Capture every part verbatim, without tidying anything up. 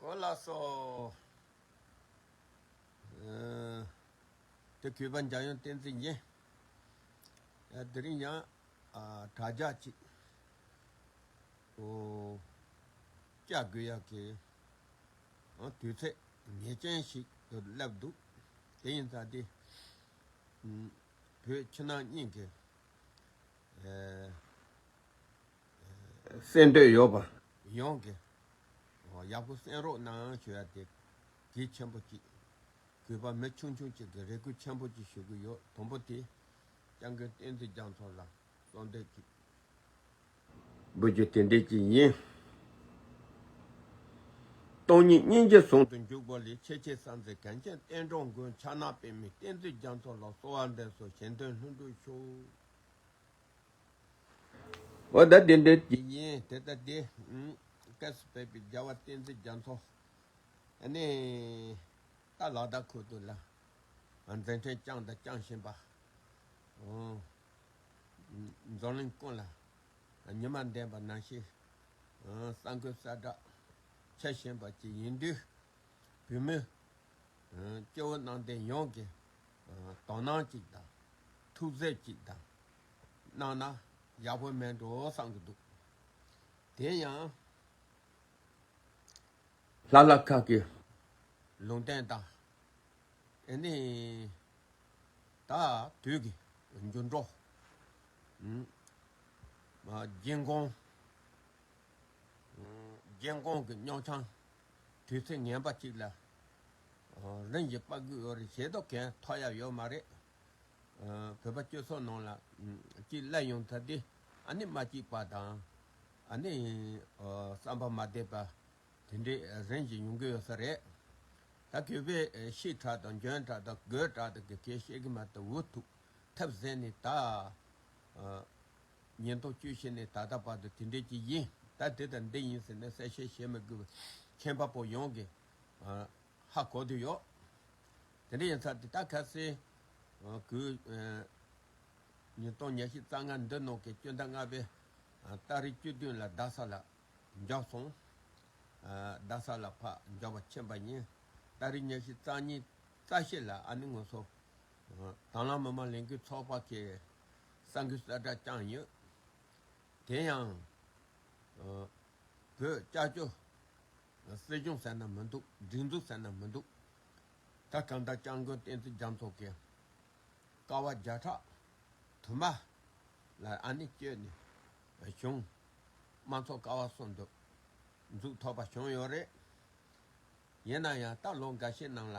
ཨོ་ལགས་སོ། ཨ། དེ་གུས་པ་འཇམ་དབྱངས་བསྟན་འཛིན་ཡིན། ཨ། དེ་རིང་ཡང་ཨ་དྲ་རྒྱ་ཅིག་ཨོ་བཅར་དགོས་ཡག་གི་ཨ་དུས་ཚོད་ངེས་ཅན་ཞིག་ཏུ་སླེབས་འདུག་དེ་ཡིན་ཙང་དེ་ཨ་བོད་ཕྱི་ནང་གཉིས་ཀྱི་ཨ་གསན་འདོད་ཡོད་པ་ཡོངས་ཀྱིས་ཡག་པོ་གསན་རོགས་གནང་ཞུ་ཡ་དེ་གལ་ཆེན་པོ་གཅིག་གུས་པ་མི་ཆུང་ཆུང་གཅིག་གིས་རེ་སྐུལ་ཆེན་པོ་གཅིག་ཞུ་གི་ཡོད། དང་པོ་དེ་སྐྱབས་མགོན་བསྟན་འཛིན་རྒྱ་མཚོ་ལ་གསོལ་འདེབས་གཅིག་འབུལ་རྒྱུ་དེ་འདྲས་ཀྱི་ཡིན། སྟོང་ཉིད་སྙིང་རྗེ་ཟུང་དུ་འཇུག་པ་ལས། ཆེས་ཆེར་གསལ་མཛད་གངས་ཅན་བསྟན་འགྲོའི་མགོན། ཕྱག་ན་པདྨོ་བསྟན་འཛིན་རྒྱ་མཚོ་ལ། གསོལ་བ་འདེབས་སོ་གཞན་དོན་ལྷུན་གྲུབ་ཤོག་འོ་ད་དེ་འདྲའི་དེ་ཡིན། དེ་ལྟ་སྟེ། ཨུམ། སྐབས་སུ་བབས་པའི་རྒྱལ་བ་བསྟན་འཛིན་རྒྱ་མཚོ། ཨ་ནི། ད་ལ་དྭགས་ཁུལ་དུ་ལ། མཛད་འཕྲིན་བསྐྱངས་དང་བསྐྱང་བཞིན་པ། ཨོ། འཛམ་གླིང་ཀུན་ལ་ཉི་མ་ལྡན་པ་ནང་བཞིན། ཨོ། གསར་འགོད་གསལ་བསྒྲགས་བྱེད་བཞིན་པ་ཅིག་ཡིན་དུས། བོད་མི། ཨོ། སྐྱེ་བོ་ནང་བསྟན་ཡོངས་ཀྱིས། ཨོ། དོ་སྣང་ཅིག་དང་། ཐུགས་རྗེ་ཅིག་དང་། གནང་ན་ཡག་པོ་མེད་འགྲོ་བསམ་གྱི་འདུག་དེ་ཡང་། ལྷ་ལ་ཁག་གི་ལུང་བསྟན་དང་། ཨེ་ནི། ད་དུས་ཀྱི་འགྱུར་འགྲོས། ཨུམ། རྒྱལ་འགོང་། ཨུམ། རྒྱལ་འགོང་གི་སྙོག་འཆང་དུས་ཚོད་ངན་པ་ཅིག་ལ། ཨ། རིམ་བཞིན་སྤར་གྱི་ཡོད་རེད། ཞེ་དྲག་གང་ཐོགས་ཡག་ཡོད་མ་རེད། ཨ། བོད་པ་སྤྱི་ཚོགས་ནང་ལ། ཨུམ། གཅིག་སླེབས་ཡོང་ཚར་དུས། ཨ་ནི་མ་སྐྱིད་པ་དང་། ཨ་ནི། ཨ། བསམ་པ་མ་བདེ་བ། དེ་འདྲའི་རིམ་བཞིན་ཡོང་གི་ཡོད་ས་རེད། ད་གུས་པས་ཤེས་དྲགས་དང་འཇོན་དྲགས་དང་དགོས་དྲགས་དང་གི་སྐད་བཤད་ཀྱི་མ་གཏོགས། འུ་ཐུག་ཐབས་ཟད་ནས་ད། ཨ། ཉིན་ཐོ་བཅུ་བཞི་ནས་ད་ལྟ་བར་དུ་དེ་འདྲའི་ཅིག་ཡིན། ད་དེ་དང་འདི་ཡིན་ཟེར་ནས་གསལ་བཤད་བྱེད་མི་དགོས་པའི་མཁྱེན་པ་པོ་ཡོངས་ཀྱིས། ཨ། ཧ་གོ་བསྡད་ཡོད། དེ་འདྲ་ཡིན་ཙང་དེ་ད་གལ་སྲིད། ཨ། གུས། ཨ། ཉིས་སྟོང་ཉི་ཤུ་རྩ་ལྔ་འདི་ནང་གི་སྤྱི་ཟླ་ལྔ་པའི། ཨ། ཏ་རིག་བཅུ་བདུན་ལ་རྡ་ས་ལ་འབྱོར་སོང་། ཨ། རྡ་ས་ལ་ཕར་འབྱོར་བ་ཕྱིན་པ་ཡིན། ཏ་རིག་ཉི་ཤུ་རྩ་གཉིས་རྩ་བཞི་ལ་ཨ་ནི་ང་ཚོ། ཨ། དྭང་བླངས་མི་མང་ལས་འགུལ་ཚོགས་པ་གི་གསར་འགོད་གསལ་བསྒྲགས་བསྐྱངས་ཡོད། དེ་ཡང་། ཨ། བོད་སྐྱབས་བཅོལ་སྲིད་གཞུང་ཟེར་ན་མི་འདུག་སྒྲིག་འཛུགས་ཟེར་ན་མི་འདུག་ད་གང་ལྟར་སྐྱབས་མགོན་བསྟན་འཛིན་རྒྱ་མཚོ་གིས་ཀ་བ་བརྒྱ་ཕྲག་དུ་མ་ལ་ཨ་ནི་བསྐྱོད་ནས་གཞུང་། དམངས་གཙོ་ཀ་བ་གསུམ་དུ་འཛུགས་ཐུབ་པ་བྱུང་ཡོད་རེད། ཡིན་ན་ཡང་ད་ལོ་འགའ་ཤས་ནང་ལ།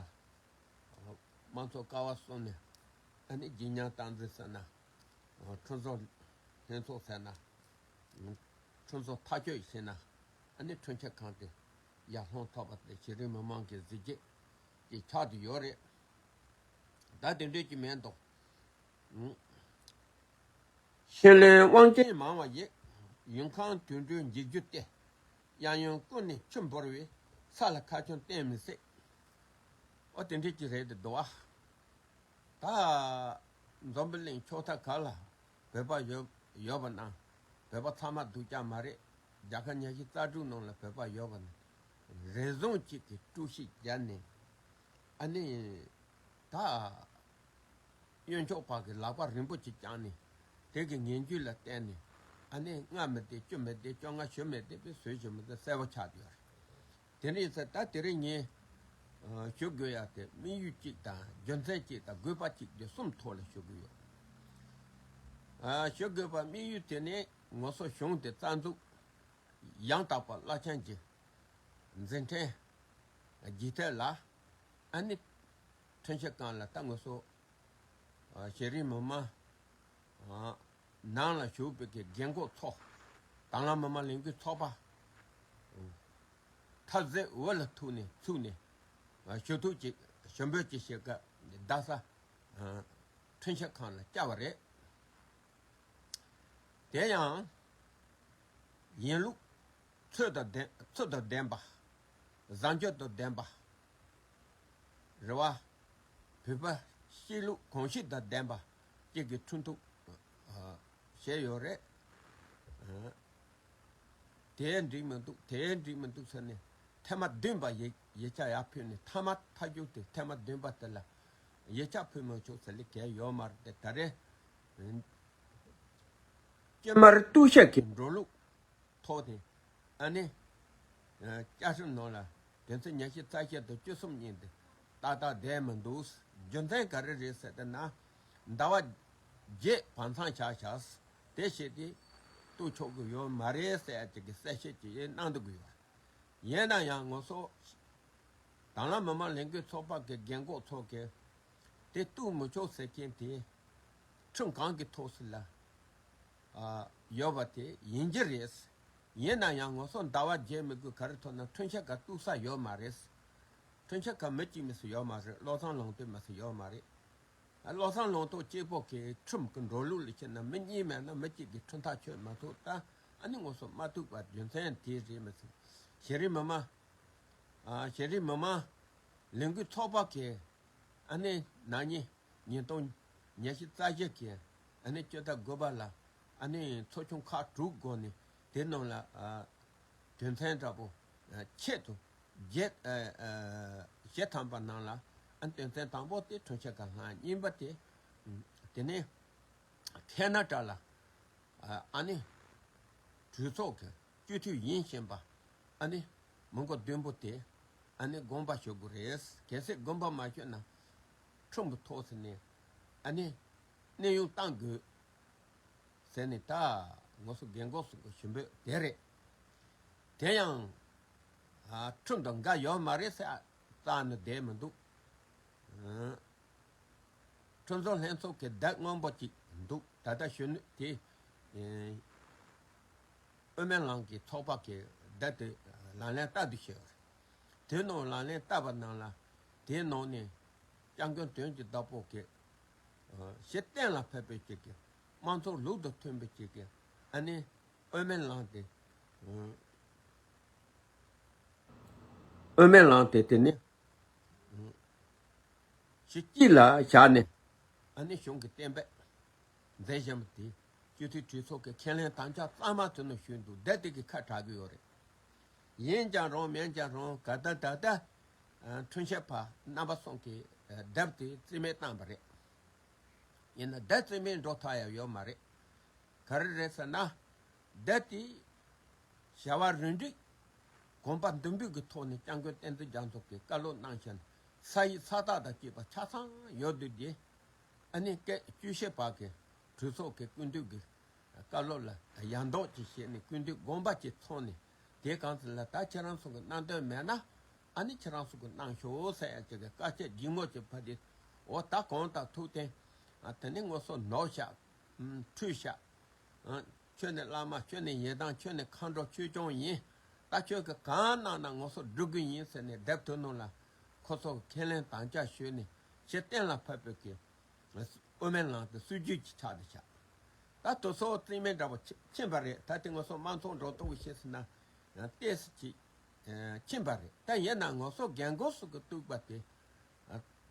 དམངས་གཙོ་ཀ་བ་གསུམ་ནས་ཨ་ནི་བརྗིད་ཉམས་སྟངས་འཛིན་ཟེར་ན། ཁྲིམས་བཟོ་ལྷན་ཚོགས་ཟེར་ན། ཁྲིམས་བཟོ་ཐག་གཅོད་བྱས་ན་ཨ་ནི་ཁྲིམས་ཞིབ་ཁང་དེ་ཡར་ལྷུང་ཐུབ་པ་དེ་གཞི་རིམ་མི་མང་གི་གཟི་བརྗིད་ཅིག་ཆགས་བསྡད་ཡོད་རེད། ད་དེ་འདྲ་ཅིག་མེད་དོ། ཤེས་ལེན་དབང་ཆེན་མང་བ་ཡི། ཡུལ་ཁམས་དུད་འགྲོའི་འཇིགས་རྒྱུ་སྟེ། གཡས་གཡོན་ཀུན་ནས་ཆུ་འབོར་བས། ས་ལ་ཁ་ཆུང་གཏན་མི་སྲིད། ཨོ་དེ་འདྲ་ཅིག་རེད་འདུག་ཨ། ད་འཛམ་བུ་གླིང་ཕྱོགས་མཐའ་གང་ལ་བོད་པ་ཡོད་ཡོད་པ་ན། བོད་པ་ཚང་མ་སྡུག་ཅག་མ་རེད། རྒྱལ་ཁབ་ཉི་ཤུ་རྩ་དྲུག་ནང་ལ་བོད་པ་ཡོད་པ་ན། རེ་ཟུང་གཅིག་གིས་དཀྲུག་ཤིང་བརྒྱབ་ནས། ཨ་ནི། ད་གཡོན་ཕྱོགས་པ་གི་ལག་པ་རིང་པོ་ཅིག་བརྐྱངས་ནས། དེ་གི་ངན་ཇུས་ལ་བརྟེན་ནས། ཨ་ནི་ལྔ་མི་བདེ་བཅུ་མི་བདེ་བཅོ་ལྔ་བཅུ་མི་བདེ་བའི་བཟོས་བྱུང་མི་ཚེ་གསལ་པོ་ཆགས་བསྡད་ཡོད་རེད། དེ་ནས་ཟེར་ད་དེ་རིང་ངས་ཨ་ཞུ་དགོས་ཡག་དེ་དམིགས་ཡུལ་གཅིག་དང་རྒྱུ་མཚན་གཅིག་དང་དགོས་པ་གཅིག་དེ་གསུམ་ཐོག་ལ་ཞུ་གི་ཡོད། ཨ་ཞུ་དགོས་པ་དམིགས་ཡུལ་དེ་ནི་ང་ཚོ་གཞུང་དེ་རྩ་འཛུགས་ཡང་དག་པ་རླབས་ཆེན་གྱི་མཛད་འཕྲིན་རྒྱས་ཐད་ལ། ཨ་ནི་ཁྲིམས་ཞིབ་ཁང་ལ་ད་ང་ཚོ་ཨ་གཞི་རིམ་མི་མང་ཨ་ནང་ལ་ཞུགས་པའི་གི་རྒན་གོག་ཚོ། དྭང་བླངས་མི་མང་ལས་འགུལ་ཚོགས་པ། ཐབས་ཟད་འོག་ལ་ཐུག་ནས་ཚུགས་ནས། ཨ་ཞུ་གཏུག་ཅིག་ཞུ་འབོད་ཅིག་བྱེད་སྐབས་རྡ་ས་ཨ་ཁྲིམས་ཞིབ་ཁང་ལ་བཅར་བ་རེད། དེ་ཡང་ཡིན་ལུགས་ཚོད་དང་ལྡན་ཚོད་དང་ལྡན་པ། བཟང་སྤྱོད་དང་ལྡན་པ། རེད་བ། བོད་པ་གཤིས་ལུགས་གོམས་གཤིས་དང་ལྡན་པ་གཅིག་གི་ཁྲིམས་གཏུག་ཨ་བྱས་ཡོད་རེད། ཨ་དེ་འགྲིག་མི་འདུག་དེ་འགྲིག་མི་འདུག་ཟེར་ནས་ ཐེངས་མ་བདུན་པ་ཡིག་ཡིག་ཆ་ཡར་ཕུལ་ནས། ཐ་མ་མཐའ་མཇུག་དེ་ཐེངས་མ་བདུན་པ་དེ་ལ་ཡིག་ཆ་ཕུལ་མི་ཆོག་ཟེར་ལེ་གལ་ཡོད་མ་རེད་དེ། ད་རེས་སྐྱེ་དམར་སྟོབས་ཤུགས་ཀྱི་འགྲོ་ལུགས་ཐོག་ནས། ཨ་ནི་བསྐྱར་ཞིབ་ནང་ལ་དོན་ཚན་ཉི་ཤུ་རྩ་བཞི་དང་བཅུ་གསུམ་གཉིས་དེ་ཏག་ཏག་བསྡད་མི་འདུག། རྒྱུ་མཚན་ག་རེ་རེད་ཟེར་ཏེ་ན། ཟླ་བ་བརྒྱད་བར་མཚམས་བཞག་བཞག་དེ་བྱས་ཏེ་གཏུག་ཆོག་གི་ཡོད་མ་རེད་ཟེར་ཡ་ཅིག་གི་གསལ་བཤད་ཅིག་གནང་འདུག་གི་ཡོད། ཡིན་ན་ཡང་ང་ཚོ་དྭང་བླངས་མི་མང་ལས་འགུལ་ཚོགས་པ་གི་རྒན་འཁོགས་ཚོ་གིས་དེ་གཏུག་མི་ཆོག་ཟེར་མཁན་དེ་ཁྲིམས་གང་གི་ཐོག་སུ་ལ་ཨ་ཡོད་པ་དེ་ཡིན་གྱི་རེད། ཡིན་ན་ཡང་ང་ཚོ་ཟླ་བ་བརྒྱད་མི་དགོས་ག་རེ་ཐོག་ན་འཁྲུན་ཆོད་ཁང་གཏུག་ས་ཡོད་མ་རེད། འཁྲུན་ཆོད་ཁང་མི་གཅིག་མི་སུ་ཡོད་མ་རེད། བློ་བཟང་ལུང་བསྟན་མི་སུ་ཡོད་མ་རེད། བློ་བཟང་ལུང་རྟོགས་གཅིག་པོ་གི་ཁྲིམས་ཀྱི་འགྲོ་ལུགས་ལ་བྱས་ན་མི་གཉིས་མེད་ན་མི་གཅིག་གི་ཁྲིམས་ཐག་ཆོད་མ་ཐུབ། ད་ཨ་ནི་ང་ཚོ་མ་ཐུག་པ་རྒྱུ་མཚན་དེ་རེད་མི་སྲིད། གཞི་རིམ་མི་མང་། ཨ་གཞི་རིམ་མི་མང་ལས་འགུལ་ཚོགས་པ་གི་ཨ་ནི་ན་ནིང་ཉིས་སྟོང་ཉི་ཤུ་རྩ་བཞི་གི་ཨ་ནི་སྤྱི་ཟླ་དགུ་པ་ལ་ཨ་ནི་ཚོགས་ཆུང་ཁག་དྲུག་སྒོ་ནས་དེ་ནང་ལ་ཨ་དོན་ཚན་འདྲ་པོ་ཨ་ཆེད་དུ་བརྒྱད་ཨ་ཨ་བཞི་ཐམ་པ་ནང་ལ་ཨ་དོན་ཚན་དང་པོ་དེ་འཁྲུན་ཆོད་ཁང་ལྷག། གཉིས་པ་དེ་དེ་ནས་ཁེ་ན་ཌ་ལ་ཨ་ནི་གྲོས་ཚོགས་ཀྱི་སྤྱི་འཐུས་ཡིན་བཞིན་པ་ཨ་ནི་མི་མགོ་བདུན་པོ་དེ་ཨ་ནི་དགོངས་པ་ཞུ་དགོས་རེད། གལ་སྲིད་དགོངས་པ་མ་ཞུས་ན་ཁྲིམས་ཀྱི་ཐོག་ཟེར་ནས་ཨ་ནི་གནས་དབྱུང་གཏང་དགོས་ཟེར་ནས། ད་ང་ཚོ་རྒན་འཁོགས་ཚོ་གི་ཞུ་འབོད་དེ་རེད། དེ་ཡང་ཨ་ཁྲིམས་དང་འགལ་ཡོད་མ་རེད་ཟེར་རྩ་ནས་བསྡད་མི་འདུག། ཨ། ཁྲིམས་བཟོ་ལྷན་ཚོགས་ཀྱི་བརྡ་སྔོན་པོ་ཅིག་འདུག། ད་ལྟ་གཞོན་ནུ་དེ་ཨེ་དབུ་མའི་ལམ་གྱི་ཚོགས་པ་གི་བརྡ་དེ་ལག་ལེན་བསྟར་དུ་བྱས་པ་རེད། དེ་ནང་ལག་ལེན་བསྟར་བ་ནང་ལ་དེའི་ནང་ནས་སྐྱབས་མགོན་དོན་གྱི་བདག་པོ་གི་ཨ་གཞི་གཏན་ལ་ཕབ་པའི་ཅིག་གི་དམངས་གཙོ་ལུགས་དང་མཐུན་པའི་ཅིག་གི་ཨ་ནི་དབུ་མའི་ལམ་དེ་ཨ་དབུ་མའི་ལམ་དེ་དེ་ནི་ཨ་གཞི་གཅིག་ལ་བཞག་ནས་ཨ་ནི་གཞུང་གི་གཏན་འབེབས་མཛད་བཞིན་པ་དེ་སྤྱི་འཐུས་གྲོས་ཚོགས་ཀྱི་ཁས་ལེན་དམ་བཅའ་གཙང་མ་དེ་ནང་ཞུགས་འདུག། བརྡ་དེ་གི་ཁ་གྲག་གི་ཡོད་རེད། ཡིན་ཀྱང་རུང་མིན་ཀྱང་རུང་ག་ད་ད་ལྟ་ཨ་འཁྲུན་ཆོད་ཁང་རྣམ་པ་གསུམ་གྱི་ཨ་བརྡ་དེ་རྩིས་མེད་བཏང་པ་རེད། ཡིན་ན་བརྡ་རྩིས་མེད་འགྲོ་ཐབས་ཡང་ཡོད་མ་རེད། ག་རེ་རེད་ཟེར་ན། བརྡ་དེ་བྱ་བ་རིམ་སྒྲིག་གོམ་པ་མདུན་སྤོས་ཀྱི་ཐོག་ནས་སྐྱབས་མགོན་བསྟན་འཛིན་རྒྱ་མཚོ་གིས་བཀའ་སློབ་གནང་བཞིན་ས་ཡི་ས་རྟགས་དང་བཅས་པ་ཆ་ཚང་ཡོད་དུས་དེ། ཨ་ནི་སྐད་བཅུ་བཞི་པ་གི་གྲོས་ཚོགས་ཀྱི་སྐུ་མདུན་གྱི་བཀའ་སློབ་ལ་ཡང་ལྡོག་ཅིག་བྱས་ནས་སྐུ་མདུན་དགོངས་པ་ཅིག་ཚོམས་ནས། དེ་གང་ཟེར་ལ་ད་ཁྱེད་རང་ཚོ་གི་གནང་འདོད་མེད་ན་ཨ་ནི་ཁྱེད་རང་ཚོ་གི་གནང་ཤོག་ཟེར་ཡ་ཅིག་གི་བཀའ་སྐྱིལ་སྒྱིག་མོ་ཅིག་ཕབ་སྟེ། འོ་ད་གང་ལྟར་ཐུགས་བརྟན། ཨ་དེ་ནས་ང་ཚོ་ནོར་བཞག། ཨུམ་འཁྲུལ་བཞག། ཨ་ཁྱོད་ནི་བླ་མ། ཁྱོད་ནི་ཡི་དམ། ཁྱོད་ནི་མཁའ་འགྲོ་ཆོས་སྐྱོང་ཡིན། ད་ཁྱོད་ཀྱིས་གང་གནང་ན་ང་ཚོ་སྒྲུབ་གི་ཡིན་ཟེར་ནས་སྡེབ་ཐོན་ནང་ལ་ཁོ་ཚོ་གི་ཁས་ལེན་དམ་བཅའ་ཞུས་ནས་གཞི་གཏན་ལ་ཕབ་པའི་གི་དབུ་མའི་ལམ་དེ་སྲིད་ཇུས་ཀྱི་ཆ་དེ་ཆགས། ད་དེ་ཚོ་རྩིས་མེད་འདྲ་པོ་ཕྱིན་པ་རེད། ད་དེ་ང་ཚོ་དམངས་གཙོ་འགྲོ་སྟངས་ཤེས་ཟིན་ན་ཏོག་ཙམ་ཅིག་ཕྱིན་པ་རེད། ད་ཡིན་ན་ང་ཚོ་རྒན་འཁོགས་ཚོ་གིས་གཏུགས་པ་དེ་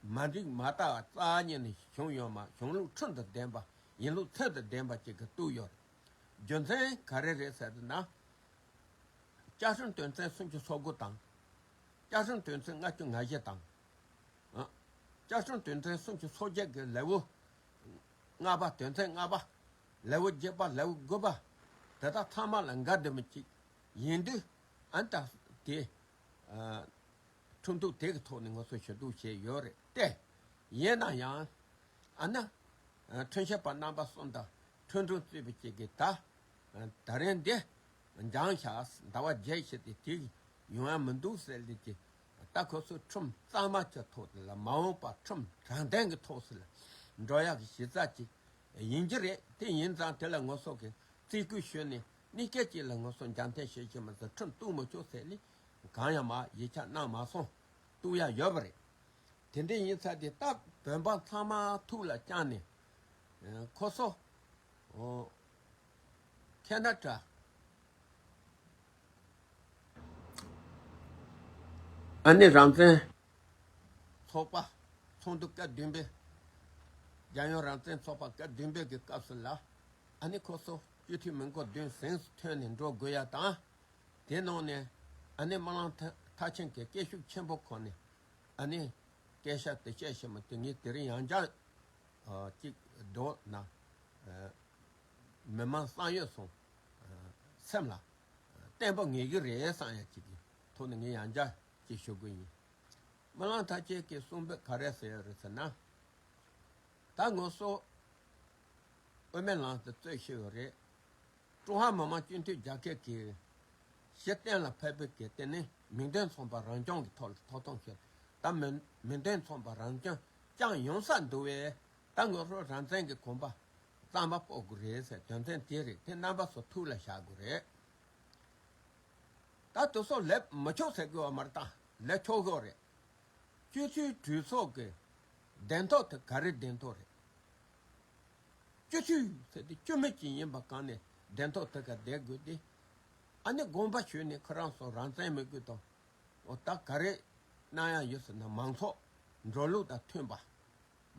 མ་འགྲིག་མ་དག་རྩ་བ་ཉིད་ནས་བྱུང་ཡོད་མ། གཞུང་ལུགས་ཁྲིམས་དང་ལྡན་པ། ཡིན་ལུགས་ཚད་དང་ལྡན་པ་ཅིག་གིས་གཏུགས་ཡོད་རེད། རྒྱུ་མཚན་ག་རེ་རེད་ཟེར་ན། བཅའ་ཁྲིམས་དོན་ཚན་སུམ་ཅུ་སོ་དགུ་དང་། བཅའ་ཁྲིམས་དོན་ཚན་ལྔ་བཅུ་ང་བཞི་དང་། ཨ། བཅའ་ཁྲིམས་དོན་ཚན་སུམ་ཅུ་སོ་བརྒྱད་ཀྱི་ལེའུ་ལྔ་པ། དོན་ཚན་ལྔ་པ། ལེའུ་བརྒྱད་པ། ལེའུ་དགུ་པ། དེ་དག་ཚང་མ་ལ་འགལ་འདུ་མི་གཅིག་ཡིན་དུས། ཨ་ནི་ད་དེ་ཨ་ཁྲིམས་གཏུག་དེ་གི་ཐོག་ནས་ང་ཚོ་ཞུ་གཏུག་བྱས་ཡོད་རེད་དེ། ཡིན་ན་ཡང་། ཨ་ནི་ཨ་འཁྲུན་ཆོད་པ་རྣམ་པ་གསུམ་དང་འཁྲུན་སྒྲོམ་གཙོས་པའི་གཅིག་གིས་ད་ཨ་ད་རིང་འདི་འགྱངས་བཞག། ཟླ་བ་བརྒྱད་བྱས་ཏེ་དེ་ཡོང་ཡ་མི་འདུག་ཟེར་ལེ་གི། ད་ཁོ་ཚོས་ཁྲིམས་གཙང་མ་གི་ཐོག་དེ་ལ། མ་འོངས་པ་ཁྲིམས་དྲང་བདེན་གྱི་ཐོག་སུ་ལ་འགྲོ་ཡག་གི་གཞི་རྩ་ཅིག་ཡིན་གྱི་རེད། དེ་ཡིན་ཙང་དེ་ལ་ང་ཚོ་གིས་བརྩི་བཀུར་ཞུས་ནས་གནས་སྐབས་ཅིག་ལ་ང་ཚོ་འཇམ་ཐིང་བྱེད་ཀྱི་མ་ཟད་ཁྲིམས་གཏུག་མི་ཆོག་ཟེར་ལེ་གང་ཡང་མ་ཡིག་ཆ་གནང་མ་སོང་། གཏུག་ཡ་ཡོད་པ་རེད། དེ་འདྲ་ཡིན་ཙང་དེ་ལྟ་བུ་བོད་འབངས་ཚང་མ་ཐུགས་ལ་བཅངས་ནས། ཨ་ཁོ་ཚོ། ཨོ། ཁེ་ན་ཌ། ཨ་ནི་རང་བཙན་ཚོགས་པ་ཚོགས་འདུ་སྐབས་བདུན་པའི། རྒྱལ་ཡོངས་རང་བཙན་ཚོགས་པ་སྐབས་བདུན་པའི་གི་སྐབས་སུ་ལ། ཨ་ནི་ཁོ་ཚོ་སྤྱི་འཐུས་མི་མགོ་བདུན་གཟེངས་སུ་ཐོན་ནས་འགྲོ་དགོས་ཡ་དང་། དེ་ནང་ནས་ཨ་ནི་སྨོན་ལམ་ཐེ་ མཐར་ཕྱིན་གྱི་སྐད་ཤུགས་ཆེན་པོ་ཁོ་ནས་ཨ་ནི་སྐད་ཆ་དེ་བཤད་ཤེས་མི་དེ་ངས་དེ་རིང་ཡང་བསྐྱར་ཅིག་འགྲོ་ན་མི་མང་བསམ་ཡོད་སོང་སེམས་ལ་བརྟན་པོ་ངེས་ཀྱི་རེད་བསམ་ཡ་ཅིག་གི་ཐོག་ནས་ངས་ཡང་བསྐྱར་ཅིག་ཞུ་དགོས་ཡིན། རྨི་ལམ་མཐའ་དཔྱད་ཀྱི་གསུང་འབུམ་ག་རེ་ཟེར་ཡོད་རེད་ཟེར་ན། ད་ངོ་སོ་དབུ་མའི་ལམ་དུ་རྩོད་ཤེས་ཡོད་རེད། ཀྲུང་ཧྭ་མི་དམངས་སྤྱི་མཐུན་རྒྱལ་ཁབ་ཀྱི་གཞི་གཏན་ལ་ཕབ་པའི་གལ་ཏེ་ནི་མིང་དོན་མཚུངས་པ་རང་སྐྱོང་གི་ཐོག་ལ་ཐོབ་ཐང་ཤོར། ད་མིང་མིང་དོན་མཚུངས་པ་རང་སྐྱོང་བསྐྱངས་ཡོང་ས་འདུག་བས། ད་ངོ་སོ་རང་བཙན་གྱི་གོམ་པ་རྩམ་པ་སྤོ་དགོས་རེད་ཟེར་དོན་ཚན་དེ་རེད། དེ་རྣམ་པ་ཚོ་ཐུགས་ལ་བཞག་དགོས་རེད། ད་དེ་ཚོ་ལབ་མི་ཆོག་ཟེར་དགོས་བ་མ་རེད། ད་ལབ་ཆོག་གི་རེད། སྤྱི་འཐུས་གྲོས་ཚོགས་ཀྱི་གདན་ཐོབ་དེ་ག་རེ་གདན་ཐོབ་རེད། སྤྱི་འཐུས་ཟེར་དེ་སྤྱི་མི་གཅིག་ཡིན་པ་གང་ནས་གདན་ཐོབ་དེ་ག་བསྡད་དགོས་ཏེ། ཨ་ནི་དགོངས་པ་ཞུས་ནས་ཁོ་རང་ཚོ་རང་བཙན་མི་དགོས་དང་། འོ་ད་ག་རེ་གནང་ཡ་ཡོད་ཟེར་ན་མང་ཚོགས་འགྲོ་ལུགས་དང་མཐུན་པ།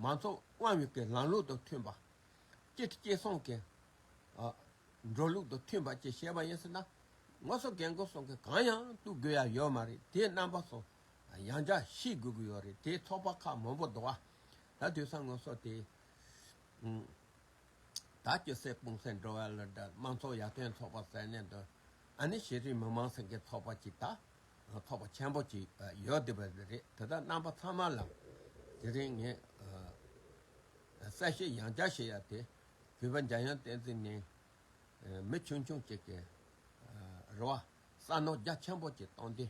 མང་ཚོགས་དབང་བའི་གི་ལམ་ལུགས་དང་མཐུན་པ། སྤྱི་འཐུས་སྐྱེད་སྲིང་གི་ཨ་འགྲོ་ལུགས་དང་མཐུན་པ་ཅིག་བྱས་པ་ཡིན་ཟེར་ན། ངོ་སོ་རྒན་རྒོན་སོགས་ཀྱིས་གང་ཡང་གཏུག་དགོས་ཡ་ཡོད་མ་རེད། དེ་རྣམ་པ་ཚོ་ཡང་བསྐྱར་ཤེས་དགོས་ཀྱི་ཡོད་རེད། དེ་ཚོགས་པ་ཁག་མང་པོ་འདུག་ཨ། ད་དུས་སང་ངོ་སོ་དེ་ཨུམ། ད་སྤྱི་སེ་སྤུངས་སེ་འགྲོ་བ་ལ་འདྲ། དམངས་གཙོ་ཡར་ཐོན་ཚོགས་པ་ཟེར་ནས་འདུག་ཨ་ནི་ཤེས་རིག་མི་མང་ཟེར་མཁན་ཚོགས་པ་ཅིག་ད་ཚོགས་པ་ཆེན་པོ་ཅིག་ཡོད་བསྡད་པ་རེད། དེ་དག་རྣམ་པ་ཚང་མ་ལ་དེ་རིང་ངས་གསལ་བཤད་ཡང་བསྐྱར་བྱེད་ཡ་དེ། བོད་པ་འཇམ་དབྱངས་བསྟན་འཛིན་ནས་མི་ཆུང་ཆུང་ཅིག་གི་རེ་བ་བསམ་མནོ་རྒྱ་ཆེན་པོ་ཅིག་བཏང་སྟེ།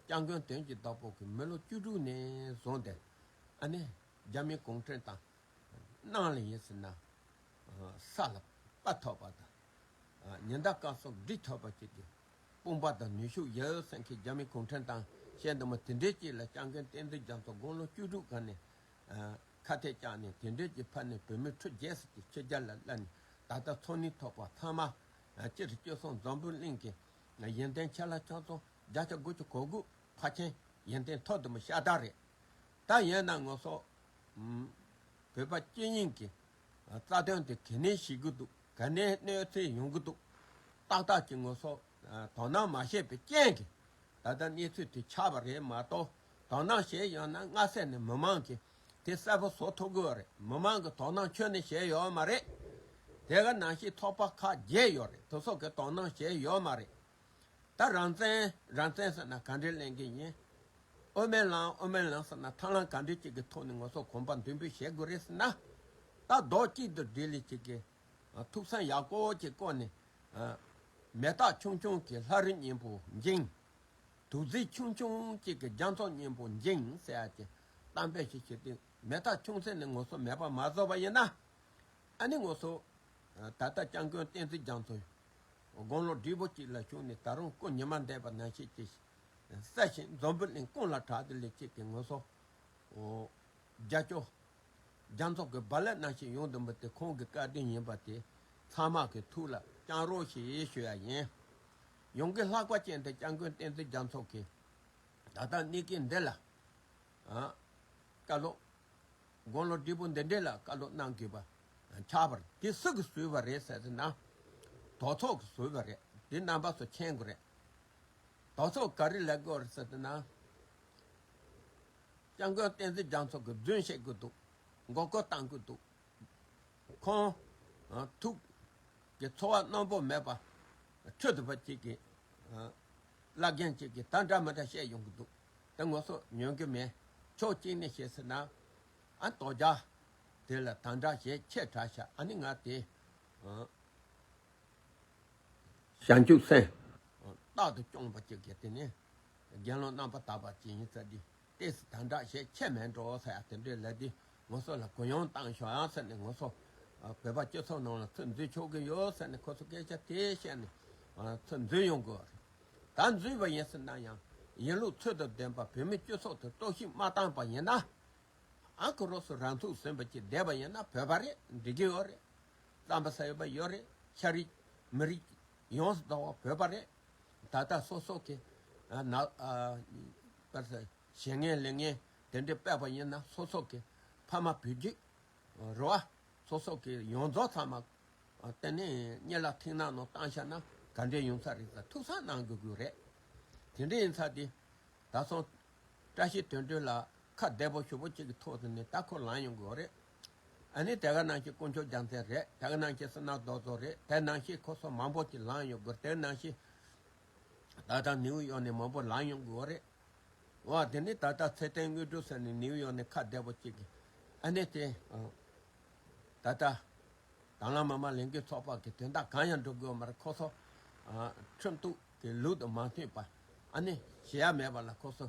སྐྱབས་མགོན་དོན་གྱི་བདག་པོ་གིས་མི་ལོ་བཅུ་དྲུག་ནས་བཟུང་སྟེ་ཨ་ནི་རྒྱ་མིའི་གུང་ཁྲན་ཏང་ནང་ལ་ཡིན་ཟེར་ན་ས་ལ་པ་ཐོབ་པ་དང་། ཉི་ཟླ་སྐར་གསུམ་སྒྲིལ་ཐོབ་པ་ཅིག་གི་དཔུང་པ་དང་ནུས་ཤུགས་ཡོད་ཟེར་མཁན་རྒྱ་མི་གུང་ཁྲན་ཏང་ཤེས་འདི་མོ་དེ་འདྲའི་ཅིག་ལ་སྐྱབས་མགོན་བསྟན་འཛིན་རྒྱ་མཚོ་དགུང་ལོ་བཅུ་དྲུག་ག་ནས་ཁ་གཏད་བཅག་ནས་དེ་འདྲའི་ཅིག་ཕར་ནས་བོད་མི་ཁྲི་བརྒྱད་ཙམ་ཅིག་ཕྱི་རྒྱལ་ལ་བསླབས་ནས་ད་ལྟ་འཚོ་གནས་ཐོབ་པ་ཚང་མ་སྤྱིར་སྤྱོད་གསུམ་འཛམ་བུ་གླིང་གི་ཡོན་ཏན་ཆེ་ལ་ཆ་ཚང་བརྒྱ་ཆ་དགུ་བཅུ་གོ་དགུ་ཕལ་ཆེར་ཡོན་ཏན་མཐོ་དུ་མ་ཤ་སྟག་རེད། ད་ཡིན་ན་ངོ་སོ། ཨུམ། བོད་པ་སྤྱི་ཡོངས་ཀྱི་རྩ་དོན་དེ་ག་ནས་ཤེས་ཀྱི་འདུག་ག་ནས་གནོད་འཚེ་ཡོང་གི་འདུག་ཏག་ཏག་ཅིག་ངོ་སོ་དོ་སྣང་མ་བྱས་པའི་རྐྱེན་གྱིས་ད་ལྟ་གནས་ཚུལ་དེ་ཆགས་པ་རེད་མ་གཏོགས། དོ་སྣང་བྱས་ཡོད་ན་སྔ་ས་ནས་མི་མང་གིས་དེ་གསལ་པོ་བཟོ་ཐུབ་ཀྱི་ཡོད་རེད། མི་མང་གིས་དོ་སྣང་ཁྱོན་ནས་བྱས་ཡོད་མ་རེད། དེ་ག་ནང་བཞིན་ཚོགས་པ་ཁག་བརྒྱད་ཡོད་རེད། དེ་ཚོ་གིས་དོ་སྣང་བྱས་ཡོད་མ་རེད། ད་རང་བཙན་རང་བཙན་ཟེར་ན་ག་འདྲའི་ལེན་གྱི་ཡིན། དབུ་མའི་ལམ་དབུ་མའི་ལམ་ཟེར་ན་ཐབས་ལམ་ག་འདྲའི་ཅིག་གི་ཐོག་ནས་ངོ་སོ་གོམ་པ་མདུན་སྤོས་བྱེད་དགོས་རེད་ཟེར་ན། ད་རྡོ་གཅིག་ཏུ་སྒྲིལ་ལེ་ཅིག་གི་ཐུགས་བསམ་ཡག་པོ་ཅིག་བསྐོར་ནས། མེ་སྟག་ཆུང་ཆུང་གི་ལྷ་རི་སྙིང་པོ་འགྱིང་། དུག་རྫས་ཆུང་ཆུང་གཅིག་གི་རྒྱ་མཚོ་སྙིང་པོ་འགྱིང་ཟེར་ཡ་ཅིག་གཏམ་དཔེ་ཞིག་བྱས་ཏེ་མེ་སྟག་ཆུང་ཚད་ནས་ངོ་སོ་མེད་པ་མ་བཟོ་བ་ཡིན་ན། ཨ་ནི་ངོ་སོ། ད་ལྟ་སྐྱབས་མགོན་བསྟན་འཛིན་རྒྱ་མཚོ་དགུང་ལོ་བགྲེས་པོ་གཅིག་ལ་བྱུང་ནས་ད་རུང་སྐུ་ཉི་མ་འདས་པ་ནང་བཞིན་གྱི་ས་ཞིང་འཛམ་བུ་གླིང་ཀུན་ལ་གྲགས་ཏེ་ལས་ཅིག་གི་ངོ་སོ། རྒྱ་ཅོ། རྒྱ་མཚོ་གི་རྦ་རླབས་ནང་བཞིན་ཡོང་དུ་མི་དེ་ཁོང་གི་བཀའ་དྲིན་ཡིན་པ་དེ་ཚང་མ་གི་ཐུགས་ལ་བཅངས་རོགས་ཞེས་ཞུ་ཡ་ཡིན། ཡོང་གི་ལྷག་པ་ཅན་དེ་སྐྱབས་མགོན་བསྟན་འཛིན་རྒྱ་མཚོ་གི་ད་ལྟ་གནས་སྐབས་འདི་ལ། བཀའ་སློབ། དགུང་ལོ་བགྲེས་པོ་འདི་འདྲས་ལ་བཀའ་སློབ་གནང་དགོས་པ་ཆགས་པར་དེ་སུ་གིས་བཟོས་པ་རེད་ཟེར་ན། དོལ་ཚོགས་ཀྱིས་བཟོས་པ་རེད། དེ་རྣམ་པ་ཚོ་མཁྱེན་དགོས་རེད། དོལ་ཚོགས་ག་རེ་ལབ་དགོས་རེད་ཟེར་ན། སྐྱབས་མགོན་བསྟན་འཛིན་རྒྱ་མཚོ་གིས་རྫུན་བཤད་དགོས་འདུག་མགོ་སྐོར་བཏང་དགོས་འདུག་ཁོང་ཐུགས་ཀྱི་ཚོར་བ་རྣོན་པོ་མེད་པ་ཁྲོད་དུ་བ་གཅིག་གིས་བླ་རྒན་གཅིག་གིས་ད་འདྲ་མི་འདྲ་བཤད་ཡོང་གི་འདུག་དེ་ངོ་སོ་ཉན་གི་མེད། ཕྱོགས་གཅིག་ནས་བཤད་ཟེར་ན། ཨ་དོལ་རྒྱལ་དེ་ལ་ད་འདྲ་བྱས་ཁྱེད་དྲག་ཤག་ཨ་ནི་ང་དེ་བྱང་ཆུབ་སེམས་རྟག་ཏུ་སྐྱོང་བ་གཅིག་གིས་དེ་ནས་དགེ་སློང་རྣམ་པར་དག་པ་ཅིག་ཡིན་ས་འདི། ཏོག་ཙམ་དམ་དྲག་བྱས་ཁྱད་མེད་འགྲོ་ཟེར་ཡ་དེ་འདྲའི་ལབ་དུས་ངོ་སོ་ལ་གུ་ཡངས་བཏང་ཤོག་ཨང་ཟེར་ནས། ངོ་སོ་བོད་པ་སྤྱི་ཚོགས་ནང་ལ་ཚུར་འཛུལ་ཆོག་གི་ཡོད་ཟེར་ནས་ཁོ་ཚོ་སྐད་ཆ་དེ་བཤད་ནས་ཚུར་འཛུལ་ཡོང་དགོས་རེད། ད་འཛུལ་བ་ཡིན་ཟེར་ན་ཡང་ཡིན་ལུགས་ཚུལ་དང་ལྡན་པ་བོད་མི་སྤྱི་ཚོགས་དེ་གཏོར་བཤིག་མ་བཏང་པ་ཡིན་ན། ཨ་ཁུ་རོ་སུ་རང་ཚུགས་ཟིན་པ་ཅིག་བསྡད་པ་ཡིན་ན་བོད་པ་རེད། འགྲིག་གི་ཡོད་རེད། རྩམ་པ་ཟ་ཡོད་པ་ཡོད་རེད། ཤ་རིགས་མི་རིགས་ཡོངས་སུ་རྫོགས་པ་བོད་པ་རེད། ད་ལྟ་སོ་སོ་གི་ན་པར་ཟ་ཞེ་ངན་ལེ་ངན་དེ་འདྲ་སྤེལ་བ་ཡིན་ན་སོ་སོ་གི་ཕ་མ་བུ་རྒྱུད་རེད་བ། སོ་སོ་གི་ཡོངས་རྫོགས་ཚང་མ་དེ་ནས་གཉིད་ལ་ཐིག་ནག་ནང་བཏང་བཞག་ན་ག་འདྲས་ཡོང་ས་རེད་ཟེར་ཐུགས་བསམ་གནང་དགོས་དགོས་རེད། དེ་འདྲ་ཡིན་ཚ་དེ། ད་སོང་། བཀྲ་ཤིས་དོན་གྲུབ་ལགས་ཁ་བདེ་པོ་ཞུ་པོ་གཅིག་གི་ཐོག་ཏུ་ནས་ད་ཁོ་ལངས་ཡོང་དགོས་རེད། ཨ་ནི་དེ་ག་ནང་བཞིན་དཀོན་མཆོག་རྒྱལ་མཚན་རེད། དེ་ག་ནང་བཞིན་བསོད་ནམས་རྡོ་རྗེ་རེད། དེ་ནང་བཞིན་ཁོ་ཚོ་མང་པོ་ཅིག་ལངས་ཡོང་དགོས་རེད། དེ་ནང་བཞིན་ད་ལྟ་ནིའུ་ཡོག་ནས་མང་པོ་ལངས་ཡོང་དགོས་རེད། འོ་དེ་ནི་ད་ལྟ་ཚེ་བརྟན་དངོས་གྲུབ་ཟེར་ནས་ནིའུ་ཡོག་ནས་ཁ་བདེ་པོ་གཅིག་གི་ཨ་ནི་དེ་ད་ལྟ། དང་བླངས་མི་མང་ལས་འགུལ་ཚོགས་པ་གི་དོན་དག་གང་ཡང་འགྲོ་དགོས་མ་རེད། ཁོ་ཚོ་ཨ་ཁྲིམས་གཏུག་གི་ལུགས་དང་མ་མཐུན་པ་ཨ་ནི་བྱེད་ཡ་མེད་པ་ལ་ཁོ་ཚོ་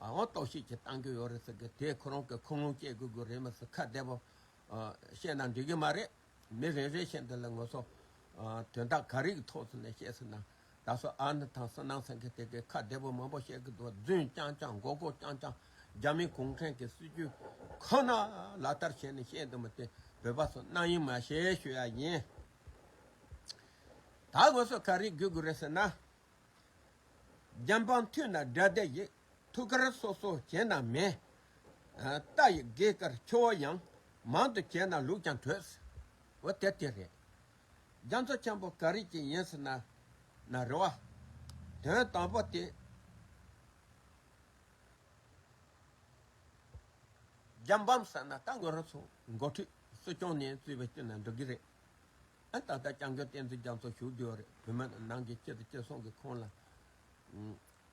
ཨ་འོ་གཏོར་བཤིག་ཅིག་བཏང་གི་ཡོད་རེད་ཟེར་གི། དེ་ཁོ་རང་གི་ཁུངས་ལུང་བཤད་དགོས་དགོས་རེད་མ་ཟེར། ཁ་བདེ་པོ་ཨ་བཤད་ན་འགྲིག་གི་མ་རེད། མི་རེ་རེ་བཞིན་དུ་ལ་ང་ཚོ་ཨ་དོན་དག་ག་རེ་གི་ཐོག་ཚུད་ནས་བཤད་ཟེར་ན། ད་སོ་ཨ་ནི་དང་བསོད་ནམས་ཟེར་མཁན་དེ་གའི་ཁ་བདེ་པོ་མང་པོ་བཤད་གི་འདུག་རྫུན་རྐྱང་རྐྱང་མགོ་སྐོར་རྐྱང་རྐྱང་རྒྱ་མི་གུང་ཁྲན་གྱི་སྲིད་ཇུས་ཁོ་ན་ལག་བསྟར་བྱས་ནས་བཤད་འདུག་མ་དེ་བོད་པ་ཚོ་རྣམ་གཡེང་མ་བྱེད་ཞུ་ཡ་ཡིན། ད་ང་ཚོ་ག་རེ་དགོས་དགོས་རེད་ཟེར་ན། རྒྱལ་འབངས་མཐུན་ན་དགྲ་སྡེ་ཡི། ཐུགས་ཀར་སོ་སོ་བྱས་ན་མེད། རྟ་ཡི་སྒེག་དཀར་ཆུ་བོ་ཡང་། མང་དུ་བྱས་ན་ལུག་ཀྱང་བྲོས། འོ་དེ་དེ་རེད། རྒྱ་མཚོ་ཆེན་པོ་ག་རེ་ཅིག་ཡིན་ཟེར་ན། ན་རེ་བ། དོན་དང་པོ་དེ། རྒྱལ་འབངས་ཟེར་ན་ད་ང་རང་ཚོ་འགོ་ཁྲིད་སྲིད་སྐྱོང་ནས་གཙོས་པའི་སྤྱི་ནང་འགྲོ་གི་རེད། ཨ་ད་ལྟ་སྐྱབས་མགོན་བསྟན་འཛིན་རྒྱ་མཚོ་བཞུགས་བསྡད་ཡོད་རེད། བོད་མི་ནང་གི་སྤྱི་དང་སྤྱི་ཚོགས་ཀྱི་ཁོངས་ལ་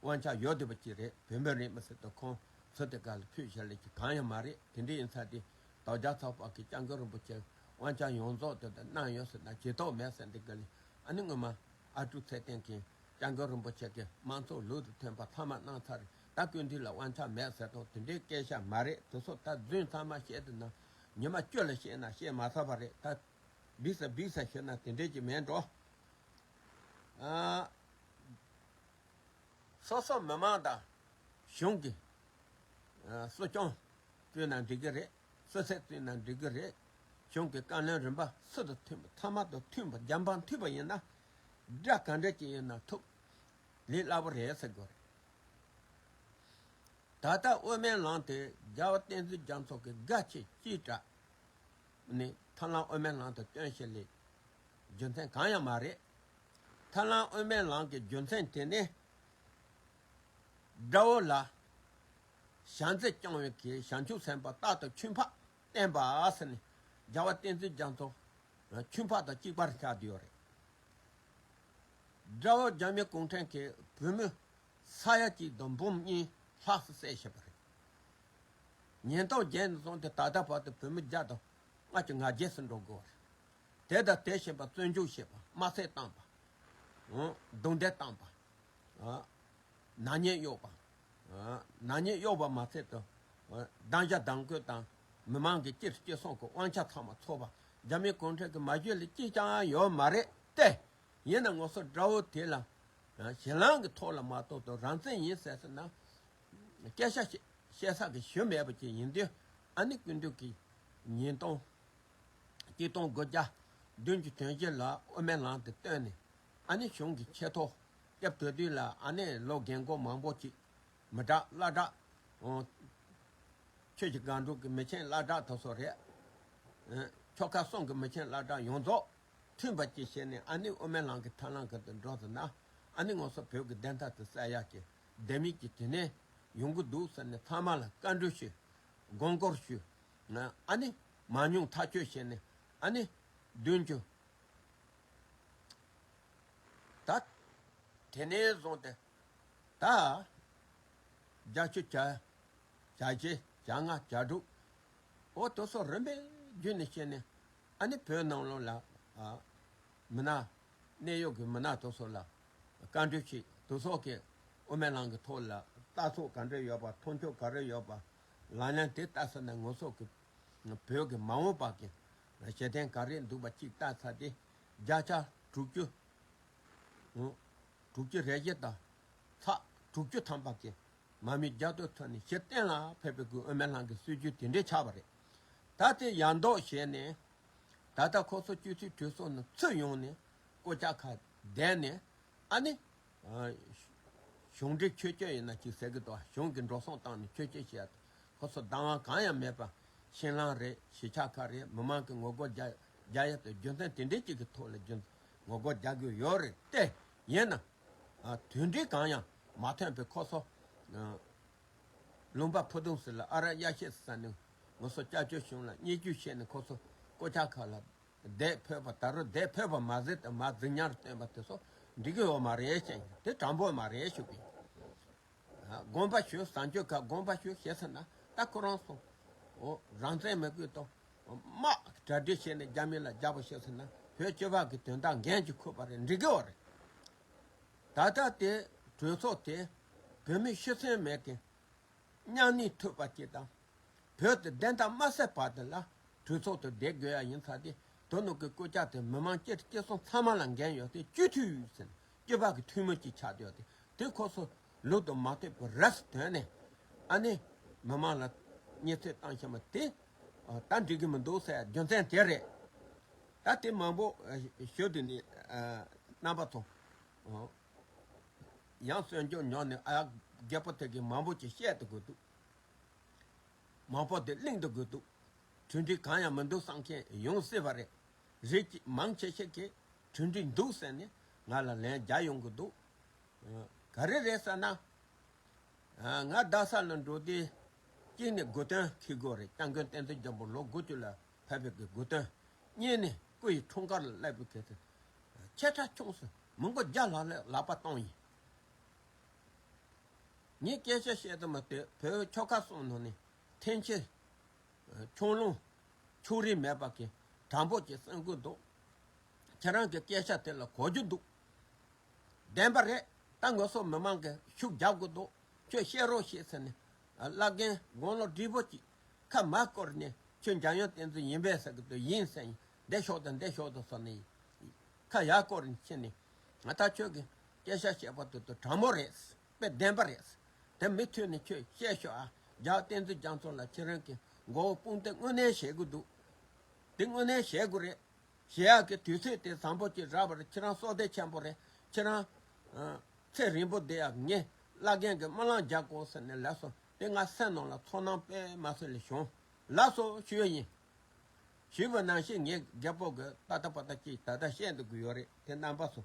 དབང་ཆ་ཡོད་བསྡད་པ་ཅིག་རེད། བོད་མི་རེད་མི་སྲིད་དུ་ཁོང་ཚོ་དེ་ག་ལ་ཕུད་བཞག་ལས་ཀྱི་གང་ཡང་མ་རེད། དེ་འདྲ་ཡིན་ཙང་དེ་དོལ་རྒྱལ་ཚོགས་པ་གི་སྐྱབས་མགོན་རིན་པོ་ཆེ་དབང་ཆ་ཡོངས་རྫོགས་དེ་དུ་གནང་ཡོད་ཟེར་ན་ཇུས་གཏོགས་མེད་ཟེར་འདི་ག་ལས། ཨ་ནི་སྔོན་མ་ཨ་ཀྲུག་ཚེ་བརྟན་གྱིས་སྐྱབས་མགོན་རིན་པོ་ཆེ་གི་དམངས་གཙོ་ལུགས་དང་མཐུན་པ་ཚང་མ་གནང་ཚར་རེད། ད་སྐུ་མདུན་ལ་དབང་ཆ་མེད་ཟེར་དང་དེ་འདྲའི་སྐད་ཆ་མ་རེད། དེ་ཚོ་ད་རྫུན་ཚང་མ་བཤད་དུ་ན་ཉི་མ་བཅུ་ལ་བཤད་ན་བཤད་མ་ཚར་བ་རེད། ད་འབིགས་ས་འབིགས་ས་ཞུ་ན་དེ་འདྲས་ཀྱི་མེད་འགྲོ། ཨ། སོ་སོ་མི་མང་དང་གཞུང་གི་ཨ་སྲིད་སྐྱོང་བཙུགས་ན་འགྲིག་གི་རེད། སྲིད་ཚད་བཙུགས་ན་འགྲིག་གི་རེད། གཞུང་གི་བཀའ་བློན་རིམ་པ་སུ་དང་མཐུན་པ་ཚང་མ་དང་མཐུན་པ་རྒྱལ་འབངས་མཐུན་པ་ཡིན་ན་དགྲ་ག་འདྲ་ཅིག་ཡིན་ན་ཐུབ་ལས་སླ་པོ་རེད་ཟེར་དགོས་རེད། ད་ལྟ་དབུ་མའི་ལམ་དེ་རྒྱལ་བ་བསྟན་འཛིན་རྒྱ་མཚོ་གི་དགའ་ཆེ་ཅེས་དྲག་ནི་ཐར་ལམ་དབུ་མའི་ལམ་དུ་བཏོན་ཞིག་ལས་རྒྱུ་མཚན་གང་ཡང་མ་རེད། ཐར་ལམ་དབུ་མའི་ལམ་གྱི་རྒྱུ་མཚན་དེ་ནི་དགྲ་བོ་ལ་ཞལ་འཛེམ་བཅངས་པའི་གི་བྱང་ཆུབ་སེམས་དཔའ་རྟག་ཏུ་ཆོས་འཕགས་བསྟན་པ་ཟེར་ནས་རྒྱལ་བ་བསྟན་འཛིན་རྒྱ་མཚོ་ཆོས་འཕགས་དང་གཅིག་པར་ཆགས་བསྡད་ཡོད་རེད། དགྲ་བོ་རྒྱ་མི་གུང་ཁྲན་གྱིས་བོད་མི་ས་ཡ་གཅིག་དང་འབུམ་གཉིས་ལྷག་ཙམ་བསད་བཞིན་པ་རེད། ཉིས་སྟོང་བརྒྱད་ནས་བཟུང་སྟེ་ད་ལྟ་བར་དུ་བོད་མི་བརྒྱ་དང་ལྔ་བཅུ་ང་བརྒྱད་ཙམ་འགྲོ་དགོས་པ་རེད། དེ་དང་དེ་བཞིན་པ་བཙོན་འཇུག་བྱས་པ། དམར་གསོད་བཏང་པ། ཨང་། རྡུང་རྡེག་བཏང་པ། ཨ། ནག་ཉེས་གཡོགས་པ། ཨ། ནག་ཉེས་གཡོགས་པ་མ་ཚད་དུ། ཨ། སྡང་ཞག་སྡང་གོས་དང་མི་མང་གི་སྤྱིར་སྤྱི་སོང་གི་དབང་ཆ་ཚང་མ་འཚོགས་པ། རྒྱ་མི་གུང་ཁྲན་གྱིས་མ་ཞུས་ལ་གཅིག་ཀྱང་ཡོད་མ་རེད་དེ། ཡིན་ན་ང་ཚོ་དགྲ་བོ་དེ་ལ་ཞི་ལམ་གྱི་ཐོག་ལ་མ་གཏོགས་དང་རང་བཙན་ཡིན་ཟེར་ཟེར་ན་སྐད་ཆ་བཤད་བཤད་ས་གི་ཞུ་མེད་པ་ཅིག་ཡིན་དུས། ཨ་ནི་སྐུ་མདུན་གྱིས་ཉིས་སྟོང་གཅིག་སྟོང་དགུ་བརྒྱ་བདུན་ཅུ་དོན་བཞི་ལ་དབུ་མའི་ལམ་དེ་བཏོན་ནས་ཨ་ནི་གཞུང་གི་ཆེ་མཐོ་སྐབས་དེ་དུས་ལ་ཨ་ནི་ལོ་རྒན་གོག་མང་པོ་ཅིག་མི་དྲག་བླ་དྲག་ཆོས་ཀྱི་སྒང་དྲུག་གི་མི་ཆེན་བླ་དྲག་དེ་ཚོ་རེད། ཨ། ཆོལ་ཁ་གསུམ་གྱི་མི་ཆེན་བླ་དྲག་ཡོངས་རྫོགས་མཐུན་པ་ཅིག་བྱས་ནས་ཨ་ནི་དབུ་མའི་ལམ་གྱི་ཐར་ལམ་གྱི་དུ་འགྲོ་ཟེར་ན། ཨ་ནི་ང་ཚོ་བོད་ཀྱི་བདེན་མཐའ་དེ་གསལ་ཡག་གི་ལྡེ་མིག་ཅིག་དེ་ནས་ཡོང་གི་འདུག་ཟེར་ནས་ཚང་མ་ལ་བཀའ་འདྲི་ཞུས། དགོངས་སྐོར་ཞུས། ཨ་ནི་མང་ཉུང་ཐག་གཅོད་བྱས་ནས་ཨ་ནི་བདུན་ཅུ། ད་དེ་ནས་བཟུང་སྟེ་ད་བརྒྱད་ཅུ་གྱ་གྱ་བཞི་གྱ་ལྔ་གྱ་དྲུག་འོ་དེ་ཚོ་རིམ་པས་བརྒྱུད་ནས་བཤད་ནས་ཨ་ནི་བོད་ནང་ལོགས་ལ་ཨ་མི་སྣ་གནད་ཡོད་ཀྱི་མི་སྣ་དེ་ཚོ་ལ་བཀའ་འདྲི་བྱས། དེ་ཚོ་གིས་དབུ་མའི་ལམ་གྱི་ཐོག་ལ་ལྟ་ཚུལ་ག་འདྲ་ཡོད་པ། མཐོང་ཆོས་ག་རེ་ཡོད་པ། ལག་ལེན་དེ་ལྟ་ས་ན་ང་ཚོ་གི་བོད་ཀྱི་མ་འོངས་པ་གི་གཞི་རྟེན་ག་རེ་འདུག་པ་གཅིག་ལྟ་ཚར་ཏེ་བརྒྱ་ཆ་དྲུག་ཅུ། དྲུག་ཅུ་རེ་བཞི་དང་ཚེག་དྲུག་ཅུ་ཐམ་པ་གི་མ་མི་བརྒྱ་སྟོང་ཐོན་ནས་ཞི་བརྟན་ལ་ཕེབས་པའི་གི་དབུ་མའི་ལམ་གྱི་སྲིད་བྱུས་དེ་འདྲའི་ཆགས་པ་རེད། ད་དེ་ཡར་འདོགས་བྱས་ནས་ད་ལྟ་ཁོ་ཚོ་སྤྱི་འཐུས་གྲོས་ཚོགས་ནང་ཚུར་ཡོང་ནས་སྐུ་ཕྱག་ཁ་བསྡད་ནས་ཨ་ནི། ཨ། གཞུང་འབྲེལ་ཆོས་བརྒྱུད་ཡིན་ན་ཅིག་ཟེར་གི་འདུག་གཞུང་གི་འགྲོ་སོང་བཏང་ནས་ཆོས་བརྒྱུད་བྱས་ཡ་དེ་ཁོ་ཚོ་བདག་དབང་གང་ཡང་མེད་པ། ཕྱི་ནང་རེད། གཞིས་ཆགས་ཁག་རེད། མི་མང་གི་ངོ་རྒོལ་རྒྱག་རྒྱག་ཡ་དེ་རྒྱུ་མཚན་དེ་འདྲའི་ཅིག་གི་ཐོག་ལ་རྒྱུ་ངོ་རྒོལ་རྒྱག་གི་ཡོད་རེད་དེ། ཡིན་ན། ཨ། དོན་འབྲས་གང་ཡང་མ་ཐོན་པའི་ཁོ་ཚོ། ཨ། ལུང་པ་ཕུ་དུང་ཟེར་ལ་ཨ་ར་གཡག་ཤེད་ཟེར་ནས་ང་ཚོ་སྐྱབས་བཅོལ་གཞུང་ལ་བརྙས་བཅོས་བྱས་ནས་ཁོ་ཚོ་སྐུ་ཕྱྭ་ཁག་ལ་བསྡད་ཕོད་པ། ད་རུང་བསྡད་ཕོད་པ་མ་ཟད་དེ་མ་རྫིག་ཉར་བཏོན་པ་དེ་ཚོ་འགྲིག་གི་ཡོད་མ་རེད་ཅེས། དེ་དྲང་པོ་མ་རེད་ཞུ་གི། དགོངས་པ་ཞུ། བཟང་སྤྱོད་ཁ་དགོངས་པ་ཞུ་ཞེས་ཟེར་ན་ད་ཁོ་རང་ཚོ་འོ་རང་བཙན་མི་དགོས་དང་དམག་གྲ་སྒྲིག་བྱས་ནས་རྒྱ་མི་ལ་རྒྱབ་པ་བྱེད་ཟེར་ན་བོད་སྤྱི་པ་གི་དོན་དག་འགན་གྱིས་ཁུར་པ་རེད། འགྲིག་གི་ཡོད་རེད། ད་ལྟ་དེ་གྲོས་ཚོགས་དེ་བོད་མི་ཤི་གསོན་མེད་མཁན། མཉམ་གནས་ཐུབ་པ་ཅིག་དང་། བོད་དེ་བདེན་མཐའ་མ་གསལ་བར་དུ་ལ་གྲོས་ཚོགས་དུ་བསྡད་དགོས་ཡ་ཡིན་ཙང་དེ་དོ་ནུབ་ཀྱི་སྐུ་ཕྱྭ་དེ་མི་མང་སྤྱི་སྤྱི་ཚོགས་ཚང་མ་ལ་འགན་ཡོད་དེ་སྤྱི་འཐུས་ཟེར་ནས་སྤྱི་པ་གི་འཐུས་མི་ཅིག་ཆགས་བསྡད་ཡོད་དེ་དེ་ཁོ་ཚོ་ལུགས་དང་མ་མཐུན་པའི་རེས་ཐོན་ནས་ཨ་ནི་མི་མང་ལ་བརྙས་བཅོས་བཏང་བཞིན་པ་དེ་ད་འགྲིག་གི་མི་འདུག་ཟེར་ཡ་རྒྱུ་མཚན་དེ་རེད། ད་དེ་མང་པོ་ཞུ་དུས་ནི་རྣམ་པ་ཚོ། ཡང་གསོན་སྐྱོབ་ཉོག་ནས་ཨ་རྒད་པོ་དེ་གིས་མང་པོ་ཅིག་བཤད་དུ་དགོས་འདུག་མང་པོ་དེ་གླེང་དུ་དགོས་འདུག་གྲོས་འགྲིག་གང་ཡང་མི་འདུག་བསམ་མཁན་ཡོང་སྲིད་པ་རེད། རིགས་ཀྱི་མང་ཆེ་ཤོས་ཀྱིས་གྲོས་འགྲིག་འདུག་ཟེར་ནས་ང་ལ་ལན་རྒྱག་ཡོང་གི་འདུག་ག་རེ་རེད་ཟེར་ན། ང་རྡ་ས་ལ་འགྲོ་དུས་གཅིག་ནས་དགུ་སྟོན་འཁྱེར་དགོས་རེད། སྐྱབས་མགོན་བསྟན་འཛིན་རྒྱལ་པོ་ལོ་དགུ་བཅུ་ལ་ཕེབས་པའི་གི་དགུ་སྟོན། གཉིས་ནས་སྐུ་ཡི་འཁྲུངས་སྐར་ལ་སླེབས་པའི་གལ་ཏེ་ཆེ་ཕྲ་ཆུང་གསུམ་མི་མགོ་བརྒྱ་ལྷག་ལ་ལག་པ་གཏོང་ཡིན། ངས་སྐད་ཆ་བཤད་དུ་མ་སྟེ་བོད་ཆོལ་ཁ་གསུམ་ནང་ནས་འཐེན་འཁྱེར་ཆུང་ལུང་ཕྱུགས་རིགས་མེད་པ་གི་དྲང་པོ་ཅིག་གསུང་གི་འདུག་ཁྱེད་རང་གི་སྐད་ཆ་དེ་ལ་གོ་རྒྱུ་འདུག་བདེན་པ་རེད། ད་ང་ཚོ་མི་མང་གིས་ཤུགས་རྒྱབ་དགོས་འདུག་ཁྱོད་བཤད་རོགས་བྱེད་ཟེར་ནས་བླ་རྒན་དགུང་ལོ་བགྲེས་པོ་ཅིག་ཁ་མར་བསྐོར་ནས་ཁྱོད་འཇམ་དབྱངས་བསྟན་འཛིན་ཡིན་པས་ཟེར་གི་འདུག་ཡིན་ཟེར་ཡིན་འདི་ཤོག་དང་འདི་ཤོག་དང་ཟེར་ནས་ཁ་ཡར་བསྐོར་ནས་ཕྱིན་ནས་ང་ད་ཁྱོད་ཀྱི་སྐད་ཆ་བཤད་པ་དེ་དང་དྲང་མོ་རེད། དཔེ་བདེན་པ་རེད། དེ་མུ་མཐུད་ནས་ཁྱོད་བཤད་ཤོག་ཨ། རྒྱལ་བསྟན་འཛིན་རྒྱ་མཚོ་ལ་ཁྱེད་རང་གི་མགོ་བོ་དཔུང་སྡེ་དངོས་གནས་བྱེད་དགོས་འདུག་དེ་དངོས་གནས་བྱེད་དགོས་རེད། ཞེས་ཡག་གི་དུས་ཚོད་དེ་བཟང་པོ་ཅིག་རག་པར་ཁྱེད་རང་བསོད་བདེ་ཆེན་པོ་རེད། ཁྱེད་རང་ཚེ་རིང་པོ་བསྡད་ཡག་ངས་བླ་རྒན་གྱི་སྨོན་ལམ་རྒྱག་དགོས་ཟེར་ནས་ལབ་སོང་། དེ་ང་སེམས་ནང་ལ་ཚོར་སྣང་དཔེ་མ་སྲིད་ལ་བྱུང་། ལགས་སོ་ཞུ་ཡ་ཡིན། ཞུས་པ་ནང་བཞིན་ངས་རྒད་པོ་གི་ཏག་ཏག་པ་ཏག་ཅིག་ད་ལྟ་བཤད་འདུག་གི་ཡོད་རེད། དེ་རྣམ་པ་ཚོ་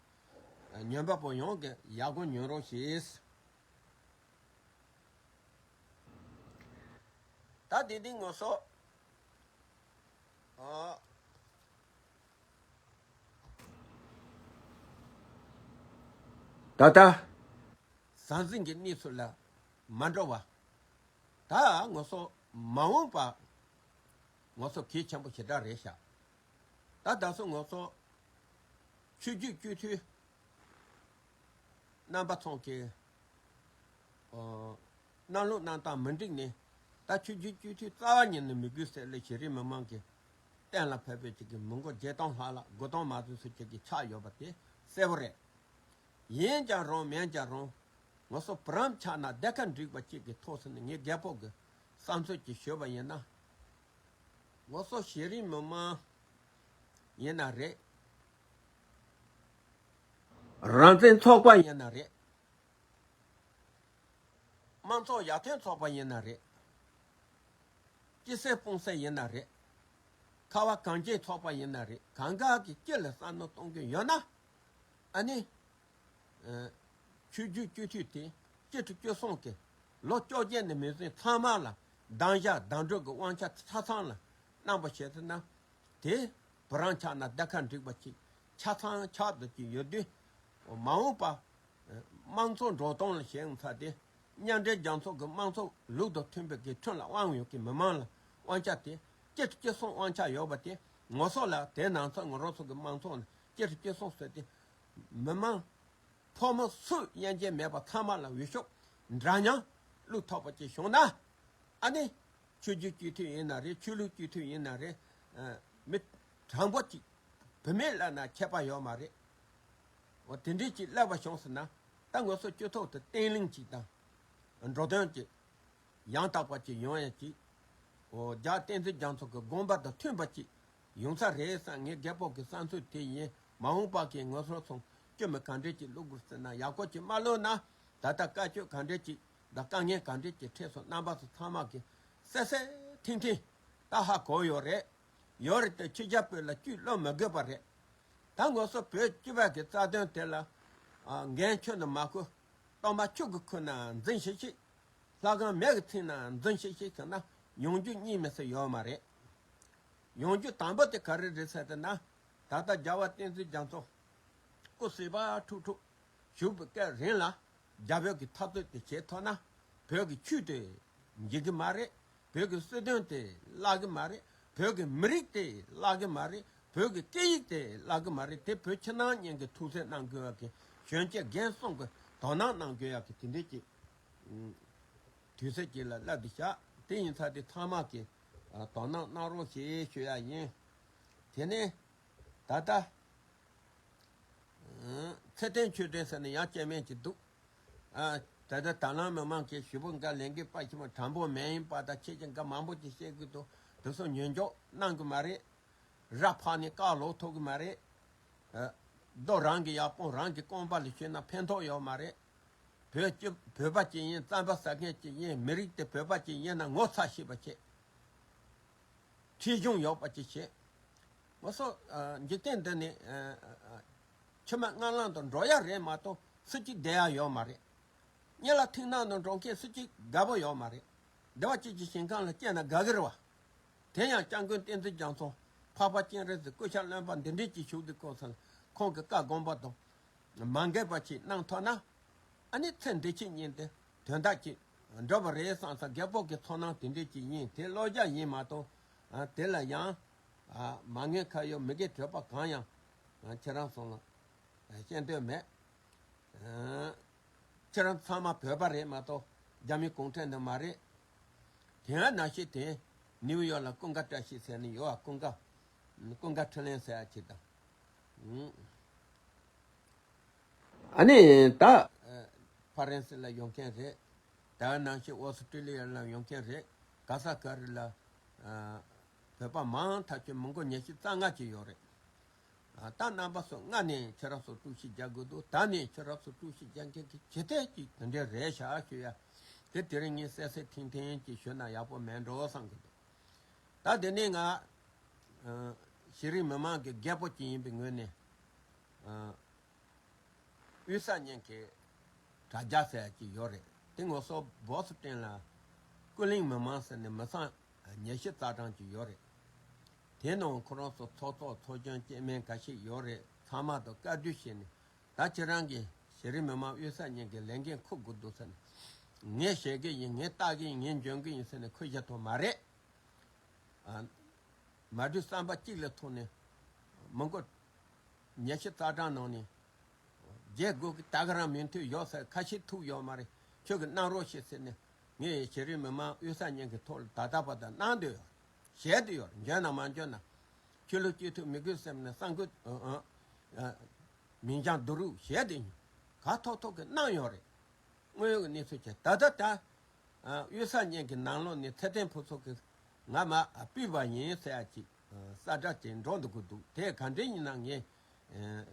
ཉན་པ་པོ་ཡོངས་ཀྱིས་ཡག་པོ་ཉོན་རོགས་ཞེས། ད་དེ་དེ་ངོ་སོ། ཨ། ད་ལྟ་ཟང་ཟིང་གི་གནས་ཚུལ་ལ་མ་འགྲོ་བ། ད་ངོ་སོ་མ་འོངས་པ་ངོ་སོ་གལ་ཆེན་པོ་ཞེ་དྲག་རེད་ཤག་ད་ད་སོ་ངོ་སོ་ཆོས་བརྒྱུད་སྤྱི་འཐུས་རྣམ་པ་ཚང་གི་ཨོ། གནང་ལུགས་གནང་སྟངས་མི་འགྲིག་ནས་ད་ཆོས་བརྒྱུད་སྤྱི་འཐུས་རྩ་བ་ཉིད་ནས་མི་དགོས་ཟེར་ལས་བྱེད་རིང་མི་མང་གིས་གཏན་ལ་ཕབ་པའི་ཅིག་གི་མི་མགོ་བརྒྱད་སྟོང་ལྷག་ལ་དགུ་སྟོང་མ་ཚུད་ཚུད་ཅིག་གི་ཆགས་ཡོད་པ་དེ་གསལ་པོ་རེད། ཡིན་ཀྱང་རུང་མིན་ཀྱང་རུང་ང་ཚོ་བུ་རམ་ཆགས་ན་སྡེ་ཁག་འགྲིག་པ་གཅིག་གི་ཐོག་སུ་ནས་ངས་རྒད་པོ་གི་བསམ་ཚུལ་ཅིག་ཞུས་པ་ཡིན་ན། ང་ཚོ་བྱེད་རིང་མི་མང་ཡིན་ན་རེད། རང་བཙན་ཚོགས་པ་ཡིན་ན་རེད། དམངས་གཙོ་ཡར་ཐོན་ཚོགས་པ་ཡིན་ན་རེད། སྐྱི་སེར་སྤུན་སེར་ཡིན་ན་རེད། ཁ་བ་གངས་ཅན་ཚོགས་པ་ཡིན་ན་རེད། གང་ག་གི་སྤྱི་ལ་བསམ་བློ་གཏོང་གི་ཡོད་ན། ཨ་ནི། ཆོས་བརྒྱུད་སྤྱི་འཐུས་དེ་སྤྱི་འཐུས་བཅུ་གསུམ་གི་ལོ་བཅོ་བརྒྱད་ནས་མི་ཟིན་ཚང་མ་ལ་གདམ་བཞག་གདམ་སྒྲུག་གི་དབང་ཆ་ཆ་ཚང་ལ་གནང་པ་བྱས་ཟིན་ན། དེ་བུ་རང་ཆགས་ན་སྡེ་ཁག་འགྲིག་པ་ཅིག་ཆ་ཚང་ཆགས་འདུག་ཅིག་ཡོད་དུས། མ་འོངས་པ་དམངས་གཙོ་འགྲོ་སྟངས་ལ་བྱེད་ཡོང་ཚར་ཏེ་མཉམ་འབྲེལ་རྒྱལ་ཚོགས་ཀྱི་དམངས་གཙོ་ལུགས་དང་མཐུན་པའི་གི་ཁྲིམས་ལ་དབང་ཡོད་ཀྱི་མི་མང་ལ་དབང་ཆ་དེ་སྤྱི་འཐུས་བཅུ་གསུམ་དབང་ཆ་ཡོད་པ་དེ་ངོ་སོ་ལ་དེ་ནང་ཚོ་ང་རང་ཚོ་གི་དམངས་གཙོ་ནི་སྤྱི་འཐུས་བཅུ་གསུམ་ཟེར་ཏེ་མི་མང་ཕོ་མོ་སུ་དབྱེ་འབྱེད་མེད་པ་ཚང་མ་ལ་འོས་ཤོག་འདྲ་མཉམ་བླུགས་ཐུབ་པ་ཅིག་བྱུང་ན། ཨ་ནི་ཆོས་བརྒྱུད་སྤྱི་འཐུས་ཡིན་ན་རེད། ཆོས་ལུགས་སྤྱི་འཐུས་ཡིན་ན་རེད། མི་དྲང་པོ་ཅིག་བུད་མེད་ལབ་ན་ཁྱད་པར་ཡོད་མ་རེད། འོ་དེ་འདྲས་ཅིག་སླེབས་པ་བྱུང་ཟེར་ན་ད་ང་ཚོ་སྤྱི་ཚོགས་དེ་བརྟན་ལྷིང་ཅིག་དང་འགྲོ་དོན་ཅིག་ཡང་དག་པ་ཅིག་ཡོང་ཡ་ཅིག་འོ་རྒྱལ་བསྟན་འཛིན་རྒྱ་མཚོ་གི་དགོངས་པ་དང་མཐུན་པ་ཅིག་ཡོང་ས་རེད་བསམ། ངའི་རྒད་པོ་གི་བསམ་ཚུལ་དེ་ཡིན། མ་འོངས་པ་གི་ང་ཚོ་ཚོང་སྐྱོ་མི་ག་འདྲས་ཅིག་བླུག་དགོས་ཟེར་ན་ཡག་པོ་ཅིག་མ་བླུག་ན་ད་ལྟ་དཀའ་སྤྱད་ག་འདྲས་ཅིག་དང་དཀའ་ངལ་ག་འདྲས་ཅིག་འཕྲད་སོང་། རྣམ་པ་ཚོ་ཚང་མ་གི་གསལ་གསལ་ཐིང་ཐིང་ད་ཧ་གོ་ཡོད་རེད། ཡོད་རེད་དེ་ཕྱི་རྒྱལ་བོད་ལ་བཅུད་བླུག་མི་དགོས་པ་རེད། ད་ང་ཚོ་བོད་སྤྱི་པ་གི་རྩ་དོན་དེ་ལ་འགན་ཁྱོན་ནས་མ་ཁུར། གཏོར་མ་ཆུ་གི་ཁུར་ན་འཛིན་ཤེས་ཤིག་ལྷ་ཁང་མེ་གི་མཚན་ན་འཛིན་ཤིག་ཤིག་བྱས་ན་ཡོང་རྒྱུ་གཉིས་མི་སྲིད་ཡོད་མ་རེད། ཡོང་རྒྱུ་དང་པོ་དེ་ག་རེ་རེད་ཟེར་ན། ད་ལྟ་རྒྱལ་བ་བསྟན་འཛིན་རྒྱ་མཚོ་སྐུ་གསོན་པ་ཁྲུག་ཁྲུག་བཞུགས་པའི་སྐབས་རིང་ལ་རྒྱ་བོད་ཀྱི་འཐབ་རྩོད་དེ་བྱས་ཐུབ་ན་བོད་ཀྱི་ཆོས་དེ་འཇིག་གི་མ་རེད། བོད་ཀྱི་སྲིད་དོན་དེ་བརླག་གི་མ་རེད། བོད་ཀྱི་མི་རིགས་དེ་བརླག་གི་མ་རེད། བོད་ཀྱི་སྐད་ཡིག་དེ་བརླག་གི་མ་རེད། དེ་བོད་ཕྱི་ནང་གཉིས་ཀྱི་ཐུགས་སེམས་གནང་དགོས་ཡག་གི་གཞོན་སྐྱེས་རྒན་གསུམ་གྱི་དོ་སྣང་གནང་དགོས་ཡག་གི་དེ་འདྲའི་ཅིག་དུས་ཚོད་ཅིག་ལ་སླེབས་འདུག་ཤག་དེ་ཡིན་ཙང་དེ་ཚང་མ་གི་དོ་སྣང་གནང་རོགས་ཞེས་ཞུ་ཡ་ཡིན། དེ་ནས་ད་ལྟ་ཚེ་བརྟན་ཆོས་སྒྲོན་ཟེར་ནས་ཡང་སྐྱེ་དམན་ཅིག་འདུག་ཨ། ད་ལྟ་དྭགས་ལྷ་མི་མང་གིས་ཞུ་བོ་འགའ་ལས་འགུལ་སྤེལ་གྱི་མ་དྲང་པོ་མེད་ཡིན་པ་དང་ཁྱེད་ཀྱིས་འགའ་མང་པོ་ཅིག་བཤད་དགོས་འདུག་དེ་ཚོ་ཉན་འཇོག་གནང་གི་མ་རེད། ར་ཕག་ནས་བཀའ་ལོག་ཐུབ་གི་མ་རེད། ཨ། རྡོ་རང་གི་ཡག་སྤོང་རང་གི་རྐང་པ་ལ་ཞོན་ན་ཕན་ཐོགས་ཡོད་མ་རེད། བོད་སྤྱི་བོད་པ་ཅིག་ཡིན། རྩམ་པ་ཟ་མཁན་ཅིག་ཡིན། མི་རིགས་དེ་བོད་པ་ཅིག་ཡིན་ན་ངོ་ཚ་ཤེས་པ་བྱེད། ཁྲིད་གཞུང་ཡོད་པ་ཅིག་བྱེད། ང་ཚོ་ཨ། འཇིག་རྟེན་འདི་ནི་ཨ། ཨ། ཨ། ཕྱི་མ་སྔ་ལམ་དུ་འགྲོ་ཡ་རེད་མ་གཏོགས་སུ་གཅིག་བསྡད་ཡ་ཡོད་མ་རེད། གཉིད་ལ་མཐིང་ནག་ནང་འགྲོ་མཁན་སུ་གཅིག་དགའ་པོ་ཡོད་མ་རེད། བདེ་བ་སྐྱིད་ཀྱི་ཞིང་ཁམས་ལ་སྐྱེས་ན་དགའ་གི་རེད་བ། དེ་ཡང་སྐྱབས་མགོན་བསྟན་འཛིན་རྒྱ་མཚོ་འཕགས་པ་སྤྱན་རས་གཟིགས་སྐུ་ཞབས་བློན་པ་འདི་འདྲས་ཀྱི་བཞུགས་དུས་སྐབས་སུ་ཁོང་གི་བཀའ་དགོངས་པ་དང་མ་འགལ་བ་ཞིག་གནང་ཐུབ་ན། ཨ་ནི་ཚེ་འདི་ཕྱི་གཉིས་དེ་དོན་དག་ཅིག་འགྲུབ་པ་རེད་བསམ་ས་རྒད་པོ་གི་ཚོར་སྣང་དེ་འདྲས་ཅིག་ཡིན། དེ་བློ་རྒྱ་ཡིན་མ་གཏོགས་ཨ། དེ་ལ་ཡང་ཨ། མ་ངན་ཁ་ཡོད་མི་དགེ་བྲོད་པ་གང་ཡང་ཨ། ཁྱེད་རང་ཚོ་ལ་ཨ། བཤད་འདོད་མེད། ཨ། ཁྱེད་རང་ཚང་མ་བོད་པ་རེད་མ་གཏོགས་རྒྱ་མི་གུང་ཁྲན་འདི་མ་རེད། དེ་ཡང་ནང་བཞིན་དེ་ནིའུ་ཡོག་ལ་ཀུན་དགའ་བཀྲ་ཤིས་ཟེར་ནི་ཡོད་ཨ། ཀུན་དགའ་ཀུན་དགའ་འཕྲིན་ལས་ཟེར་ཡ་ཅིག་དང་། ཨ་ནི་ད་ཨ། ཕ་རན་སི་ལ་ཡོང་མཁན་རེད། ད་ནང་བཞིན་ཨོ་སི་ཀྲི་ལི་ཡ་ལ་ཡོང་མཁན་རེད། ག་ས་ག་རེ་ལ་ཨ། བོད་པ་མང་ཐག་ཆོད་མི་མགོ་ཉི་ཤུ་རྩ་ལྔ་ཅིག་ཡོད་རེད། ཨ། ད་རྣམ་པ་ཚོ་སྔ་ནས་ཁྱེད་རང་ཚོ་དཀྲུག་ཤིང་རྒྱག་དགོས་འདུག་ད་ནས་ཁྱེད་རང་ཚོ་དཀྲུག་ཤིང་རྒྱག་མཁན་གྱི་ཇི་ལྟར་ཅིག་དེ་འདྲས་རེད་ཤག་ཞུ་ཡ། དེ་དེ་རིང་ངས་གསལ་གསལ་ཐིང་ཐིང་ཅིག་ཞུས་ན་ཡག་པོ་མེད་འགྲོ་བསམ་གི་འདུག་ད་དེ་ནས་ང་ཨ། ཤེས་རིག་མི་མང་གི་རྒད་པོ་ཅིག་ཡིན་པའི་ངོས་ནས་ཨ། དབུས་གསར་རྙིང་གི་དྲ་རྒྱ་ཟེར་ཡ་ཅིག་ཡོད་རེད། དེ་ངོ་སོ་སྦོ་སི་ཊོན་ལ་ཀུན་གླེང་མི་མང་ཟེར་ནས་མི་ཚང་ཉི་ཤུ་རྩ་གྲངས་ཅིག་ཡོད་རེད། དེ་ནང་ཁོ་རང་ཚོ་ཚོགས་གཙོ་ཚོགས་གཞོན་སྐྱེ་དམན་འགའ་ཤས་ཡོད་རེད། ཚང་མ་དང་བཀའ་བསྡུར་བྱས་ནས་ད་ཁྱེད་རང་གིས་ཤེས་རིག་མི་མང་དབུས་གསར་རྙིང་གི་ལས་འགན་འཁུར་དགོས་འདུག་ཟེར་ནས་ངས་བཤད་གི་ཡིན། ངས་ལྟ་གི་ཡིན། ངས་འཇོན་གི་ཡིན་ཟེར་ནས་འཁུར་བཞག་ཐུབ་མ་རེད། ཨ། མ་གྲོས་བསམ་པ་གཅིག་ལ་ཐུག་ནས་མི་མགོ་ཉི་ཤུ་རྩ་གྲངས་ནང་ནས་བརྗེ་དགོས་ཀྱི་ད་ག་རང་མོས་མཐུན་ཡོད་ཟེར། ཁ་ཤས་ཐུག་ཡོད་མ་རེད། ཁྱོད་ཀྱིས་གནང་རོགས་བྱེད་ཟེར་ནས་ངས་ཤེས་རིག་མི་མང་དབུས་གསར་རྙིང་གི་ཐོག་ལ་ད་ལྟ་བར་དུ་གནང་སྡོད་ཡོད། བྱས་བསྡད་ཡོད། འཇོན་ན་མ་འཇོན་ན། ཆོས་ལུགས་སྤྱི་འཐུས་མི་དགོས་སེམས་ནས་གསར་འགོད་ཨ། ཨ། མིང་རྐྱང་བསྡུ་རུབ་བྱས་བསྡད་མྱོང་། ག་ཐོག་ཐོག་གིས་གནང་ཡོད་རེད། དངོས་ཡོད་ཀྱི་གནས་ཚུལ་བྱས། ད་ལྟ་ད། ཨ། དབུས་གསར་རྙིང་གི་ནང་ལོགས་ནས་ཚེ་བརྟན་ཕུན་ཚོགས་ཀྱིས་ང་མར་ཕུད་པ་ཡིན་ཟེར་ཡ་ཅིག་ཨ། གསལ་བསྒྲགས་བྱས་འགྲོ་འདུག་གི་འདུག་དེ་ག་འདྲ་ཡིན་ན་ངས་ཨ།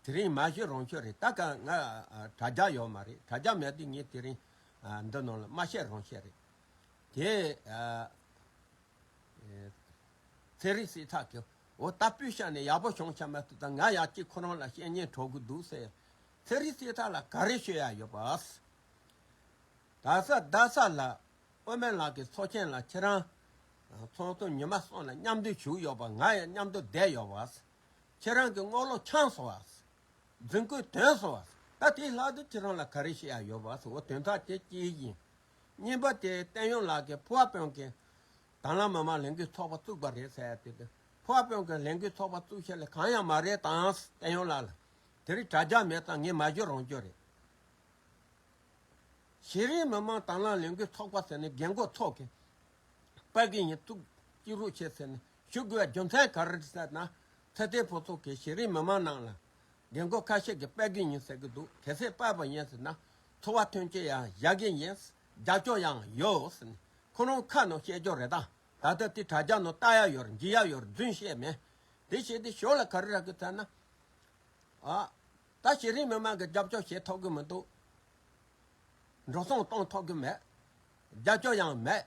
དེ་རིང་མ་ཤོད་རང་ཤོད་རེད། ད་ག་ང་ཨ། དྲ་རྒྱ་ཡོད་མ་རེད། དྲ་རྒྱ་མེད་དུས་ངས་དེ་རིང་ཨ། འདི་ནང་ལ་མ་བཤད་རང་བཤད་རེད། དེ་ཨ། ཚན་རིག་སྲིད་ཐག་གིས་འོ་ད་སྤུས་བཤད་ནས་ཡག་པོ་བྱུང་ཆ་མ་ཐུབ། ད་ང་ཡག་གཅིག་ཁོ་རང་ལ་བཤད་ཉན་གྲོགས་གི་འདུག་ཟེར། ཚན་རིག་སྲིད་ཐག་ལ་ག་རེ་ཤོད་ཡ་ཡོད་པ། ད་ས་ད་ས་ལ་ཨོ་མན་ལགས་ཀྱི་ཚོགས་ཆེན་ལ་ཁྱེད་རང་ཚོགས་གཙོ་ཉི་མ་གསུམ་ལ་མཉམ་འདུས་བྱུང་ཡོད་པ། ང་ཡང་མཉམ་དུ་བསྡད་ཡོད་པ། ཁྱེད་རང་གི་རྔོག་ལོག་འཆང་སོང་བ། རྫུན་རྐུན་ཐོན་སོང་བ། ད་དེའི་ལྷག་ཏུ་ཁྱེད་རང་ལ་ག་རེ་བཤད་ཡ་ཡོད་པ་ཟེར། འོ་དོན་དག་དེ་གཅིག་ཡིན། གཉིས་པ་དེ་བསྟན་ཡོན་ལགས་ཀྱིས་ཕུ་བ་དཔོན་གྱིས་དྭགས་ལྷ་མི་མང་ལས་འགུལ་ཚོགས་པ་བཙུགས་པ་རེད་ཟེར་ཡ་དེ་དེ། ཕུ་བ་དཔོན་གྱིས་ལས་འགུལ་ཚོགས་པ་བཙུགས་ཤེས་ལ་གང་ཡང་མ་རེད་དང་། བསྟན་ཡོན་ལགས་ལ་དེ་རིང་དྲ་རྒྱ་མེད་ཙང་ངས་མ་བརྗོད་རང་བརྗོད་རེད། ཤེས་རིག་མི་མང་དྭགས་ལྷ་ལས་འགུལ་ཚོགས་པ་ཟེར་ནས་རྒན་གོག་ཚོ་གིས་དཔའ་གི་ཡིན། བཙུགས་སྐྱིད་རུ་ཆེ་ཟེར་ནས་ཞུ་དགོས་པའི་རྒྱུ་མཚན་ག་རེ་རེད་ཟེར་ན། ཚེ་བརྟན་ཕུན་ཚོགས་ཀྱིས་ཤེས་རིག་མི་མང་ནང་ལ་རྒན་གོག་ཁ་ཤས་ཀྱིས་དཔའ་གི་ཡིན་ཟེར་གི་འདུག་གལ་སྲིད་དཔའ་བ་ཡིན་ཟེར་ན་འཚོ་བ་ཐོན་སྐྱེད་ཡང་བཞག་གི་ཡིན། རྒྱབ་སྐྱོར་ཡང་ཡོད་ཟེར་ནས་ཁོ་རང་ཁ་ནང་བཤད་རྒྱུ་རེད། ད་ད་ལྟ་དེ་དྲ་རྒྱ་ནང་ལྟ་ཡ་ཡོད་རེད། འཇུག་ཡ་ཡོད་རེད། རྫུན་བཤད་མེད། དེ་བཤད་དེ་ཞོར་ལ་ག་རེ་རག་གི་ཟེར་ན། ཨ། ད་ཤེས་རིག་མི་མང་གིས་རྒྱབ་སྐྱོར་བྱེད་ཐུབ་གི་མི་འདུག་འགྲོ་སོང་གཏོང་ཐུབ་གི་མེད། རྒྱབ་སྐྱོར་ཡང་མེད།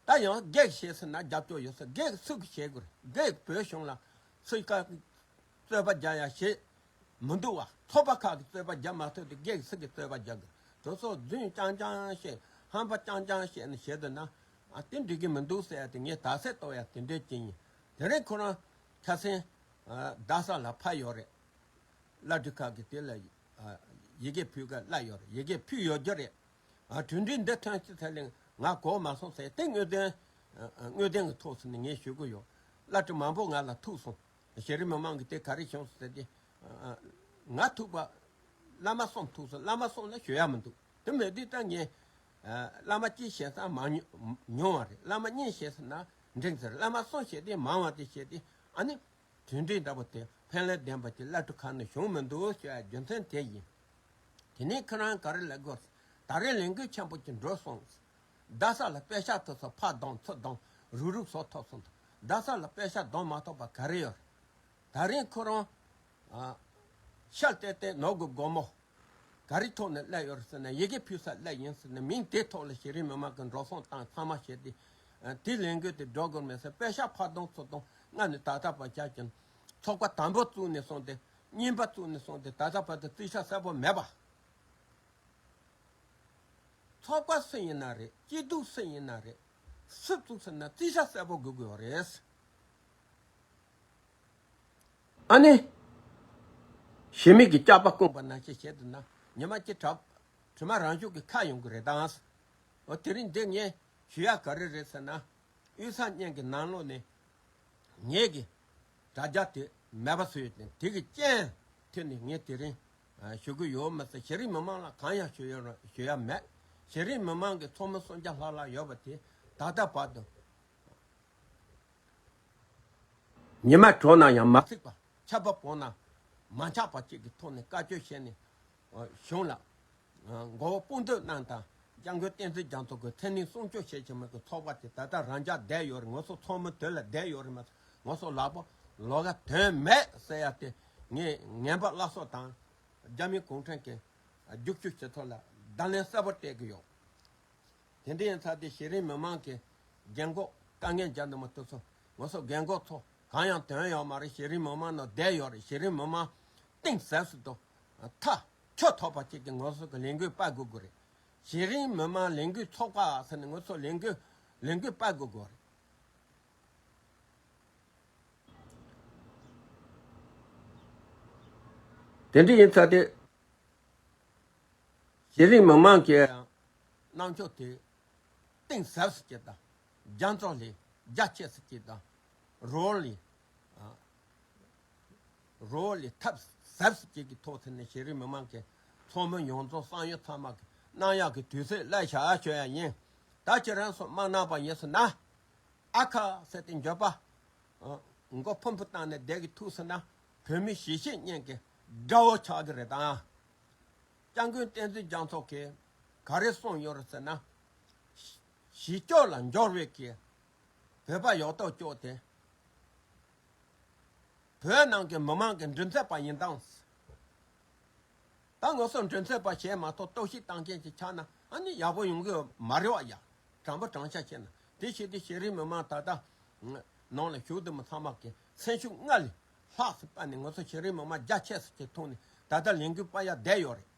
ད་ཡང་སྒེར་བྱེད་ཟེར་ན་རྒྱབ་སྐྱོར་ཡོད་ས། སྒེར་སུ་གིས་བྱེད་དགོས་རེད། སྒེར་བོད་གཞུང་ལ་སུ་ག་རྩོད་པ་རྒྱག་ཡ་བྱེད་མི་འདུག་བ། ཚོགས་པ་ཁག་གིས་རྩོད་པ་རྒྱག་མ་ཐུབ་དུས་སྒེར་སུ་གིས་རྩོད་པ་རྒྱག་དགོས། དེ་ཚོ་རྫུན་རྐྱང་རྐྱང་བཤད། ཧམ་པ་རྐྱང་རྐྱང་བཤད་ནས་བཤད་འདུག་ན། ཨ་དེ་འགྲིག་གི་མི་འདུག་ཟེར་ཡ་དེ་ངས་ད་གཟོད་རྟོགས་ཡ་དེ་འདྲས་ཅིག་ཡིན། དེ་རིང་ཁོ་རང་ཁ་སང་རྡ་ས་ལ་ཕར་ཡོད་རེད། བླ་སྤྲུལ་ཁག་གི་དེ་ལ་ཡི་གེ་ཕུལ་ག་གླ་ཡོད་རེད། ཡི་གེ་ཕུལ་ཡོད་རྒྱུ་རེད། ཨ་གྲོས་འདྲི་འདི་ཐོན་ཅི་ཐད་ལས་ང་གོ་མ་སོང་ཟེར་དེ་དངོས་དོན་དངོས་དོན་གྱི་ཐོག་སུ་ནས་ངས་ཞུ་གི་ཡོད། བླ་སྤྲུལ་མང་པོ་ང་ལ་ཐུག་སོང་། ཤེས་རིག་མི་མང་གི་དེ་ག་རེ་བྱུང་སོང་ཟེར་ཏེ། ང་ཐུག་པ། བླ་མ་གསུམ་ཐུག་སོང་། བླ་མ་གསུམ་ལ་ཞུ་ཡ་མི་འདུག་དེ་མེད་དུས་ད་ངས་བླ་མ་གཅིག་བྱས་ཙང་མང་ཉུང་བ་རེད། བླ་མ་གཉིས་བྱས་ཟེར་ན་འགྲིག་ཟེར། བླ་མ་གསུམ་བྱས་ཏེ་མང་བ་དེ་བྱས་ཏེ་ཨ་ནི། གྲོས་འདྲི་འདྲ་པོ་དེ་ཕན་ལས་ལྡན་པ་ཅིག་བླ་སྤྲུལ་ཁང་ནས་བྱུང་མི་འདུག་ཞུ་ཡ་རྒྱུ་མཚན་དེ་ཡིན། དེ་ནས་ཁྱེད་རང་ག་རེ་ལབ་དགོས། ད་རེས་ལས་འགུལ་ཆེན་པོ་ཅིག་འགྲོ་སོང་། རྡ་ས་ལ་པད་ཤག་ཐོབ་སོང་། ཕར་བསྡོམས་ཚུར་བསྡོམས་རུག་རུག་བཟོ་ཐུབ་སོང་། རྡ་ས་ལ་པད་ཤག་བསྡོམས་མ་ཐུབ་པ་ག་རེ་ཡོད། ད་རིང་ཁོ་རང་ཨ་ཤར་ཏེ་ཏེ་ནོར་གི་སྒོར་མོ་ག་རེ་ཐོག་ནས་སླེབས་ཡོད་རེད་ཟེར་ན། ཡི་གེ་ཕུལ་ས་སླེབས་ཡིན་ཟེར་ན། མིང་དེ་ཐོག་ལ་ཤེས་རིག་མི་མང་གི་འགྲོ་སོང་བཏང་ཚང་མ་བྱས་ཏེ། ཨ་དེ་ལས་འགུལ་དེ་འགྲོ་དགོས་མེད་ཟེར། པད་ཤག་ཕར་བསྡོམས་ཚུར་བསྡོམས་སྔ་ནས་ད་ལྟ་བར་བྱས་ཀྱང་ཚོགས་པ་དང་པོ་བཙུགས་ནས་སོང་སྟེ། གཉིས་པ་བཙུགས་ནས་སོང་སྟེ་ད་ལྟ་བར་དུ་རྩིས་ཆ་གསལ་པོ་མེད་པ། ཚོགས་པ་སུ་ཡིན་ན་རེད། སྐྱིད་སྡུག་སུ་ཡིན་ན་རེད། སུ་བཙུགས་ཟེར་ན་རྩིས་ཆ་གསལ་པོ་དགོས་ཀྱི་ཡོད་རེད། ཨ་ནི། ཞི་མི་གི་སྐྱག་པ་སྐུངས་པ་ནང་བཞིན་བྱེད་དུ་ན་ཉི་མ་གཅིག་གྲབས་དྲི་མ་རང་ཤུགས་ཀྱིས་ཁ་ཡོང་གི་རེད་དང་། འོ་དེ་རིང་འདི་ངས་ཞུ་ཡ་ག་རེ་རེད་ཟེར་ན། དབུས་གཙང་གཉན་གྱི་ནང་ལོགས་ནས་ངེད་ཀྱི་དྲ་རྒྱ་དེ་མེད་པ་བཟོས་ཡོད་དེ། དེ་གི་རྐྱེན་དེ་ནི་ངས་དེ་རིང་ཞུ་གི་ཡོད་མ་ཟད། ཤེས་རིག་མི་མང་ལ་གང་ཡང་ཞུ་ཡ་ཞུ་ཡ་མེད། ཤེས་རིག་མི་མང་གི་ཚོགས་མི་སུམ་བརྒྱ་ལྷག་ལྷག་ཡོད་པ་དེ་ད་ལྟ་བར་དུ། ཉི་མ་དྲོ་ན་ཡང་མ་ཚིག་པ། ཆར་པ་བབས་ན་མ་འཁྱག་པ་ཅིག་གི་ཐོག་ནས་བཀའ་བཀྱོན་བྱས་ནས། གཞུང་ལ་མགོ་བོ་དཔུང་འདེགས་གནང་དང་། སྐྱབས་མགོན་བསྟན་འཛིན་རྒྱ་མཚོ་གིས་མཚན་ནས་སྲུང་སྐྱོབ་བྱེད་ཀྱི་མེད་ཀྱི་ཚོགས་པ་དེ་ད་ལྟ་རང་འཇགས་བསྡད་ཡོད་རེད། ང་ཚོ་ཚོགས་མི་དོན་ལ་བསྡད་ཡོད་རེད་མ་གཏོགས། ང་ཚོ་ལག་པ་ལོག་ག་དོན་མེད་ཟེར་ཡ་དེ་ངས་ངན་པ་བླ་སྲོག་དང་རྒྱ་མི་གུང་ཁྲན་གྱི་རྒྱུག་ཆུ་བྱེད་ཐོག་ལ་བརྡ་ལན་གསལ་པོ་སྤྲད་ཀྱི་ཡོད། དེ་འདྲ་ཡིན་ཙང་དེ་ཤེས་རིག་མི་མང་གི་རྒན་གོག་དཀའ་ངལ་རྒྱག་འདུག་མ་གཏོགས་ཚོ། ང་ཚོ་རྒན་གོག་ཚོ་གང་ཡང་དོན་ཡོད་མ་རེད། ཤེས་རིག་མི་མང་ནང་བསྡད་ཡོད་རེད། ཤེས་རིག་མི་མང་གཏིང་ཟབ་སུ་དང་མཐའ་འཁྱོངས་ཐུབ་པ་ཅིག་གི་ང་ཚོ་གི་ལས་འགུལ་སྤེལ་དགོས་ཀྱི་རེད། ཤེས་རིག་མི་མང་ལས་འགུལ་ཚོགས་པ་ཟེར་ནས་ང་ཚོ་ལས་འགུལ་ལས་འགུལ་སྤེལ་དགོས་ཀྱི་རེད། དེ་འདྲ་ཡིན་ཙང་དེ། ཤེས་རིག་མི་མང་གི་རྣམ་དཔྱོད་དེ་གཏིང་ཟབ་སུ་སྐྱེད་དང་། རྒྱ་མཚོ་ལས་རྒྱ་ཆེ་སུ་སྐྱེད་དང་། རོགས་ལས་རོགས་ལས་ཐབས་ཟབ་སུ་སྐྱེད་ཀྱི་ཐོག་ཐད་ནས་ཤེས་རིག་མི་མང་གི་ཚོགས་མི་ཡོངས་རྫོགས་བསམ་ཡོད་ཚང་མ་གི་གནང་ཡག་གི་དུས་ཚོད་སླེབས་ཤག་ཞུ་ཡ་ཡིན། ད་ཁྱེད་རང་ཚོ་མ་གནང་པ་ཡིན་ཟེར་ན། ཨ་ཁ་ཟེར་ཏེ་འགྱོད་པ། མགོ་ཕུམ་ཕུ་བཏང་ནས་བསྡད་ཀྱི་ཐུག་ཟེར་ན། བོད་མི་གཞིས་བྱེས་གཉིས་ཀྱི་དགྲ་བོ་ཆགས་ཀྱི་རེད་དང་། སྐྱབས་མགོན་བསྟན་འཛིན་རྒྱ་མཚོ་གིས་ག་རེ་གསུངས་ཡོད་རེད་ཟེར་ན། གཞིས་ལྕོག་ལ་འབྱོར་བའི་གི་བོད་པ་ཡོད་དོ་ཅོག་དེ། བོད་ནང་གི་མི་མང་གི་མགྲིན་ཚབ་པ་ཡིན་དང་། ད་ང་ཚོ་མགྲིན་ཚབ་པ་བྱས་མ་ཐུབ་གཏོར་བཤིག་བཏང་མཁན་ཅིག་ཆགས་ན་ཨ་ནི་ཡག་པོ་ཡོང་གི་མ་རེད་བ་ཡ། དྲང་པོ་དྲང་བཞག་བཤད་ན། དེ་བྱས་ཏེ་ཤེས་རིག་མི་མང་ད་ལྟ་ནང་ལ་བཞུགས་འདུག་མི་ཚང་མ་གི་སེམས་ཤུགས་སྔར་ལས་ལྷག་སུ་སྤར་ནས་ང་ཚོ་ཤེས་རིག་མི་མང་རྒྱ་ཆེ་སུ་ཅིག་ཐོན་ནས་ད་ལྟ་ལས་འགུལ་སྤེལ་ཡ་བསྡད་ཡོད་རེད།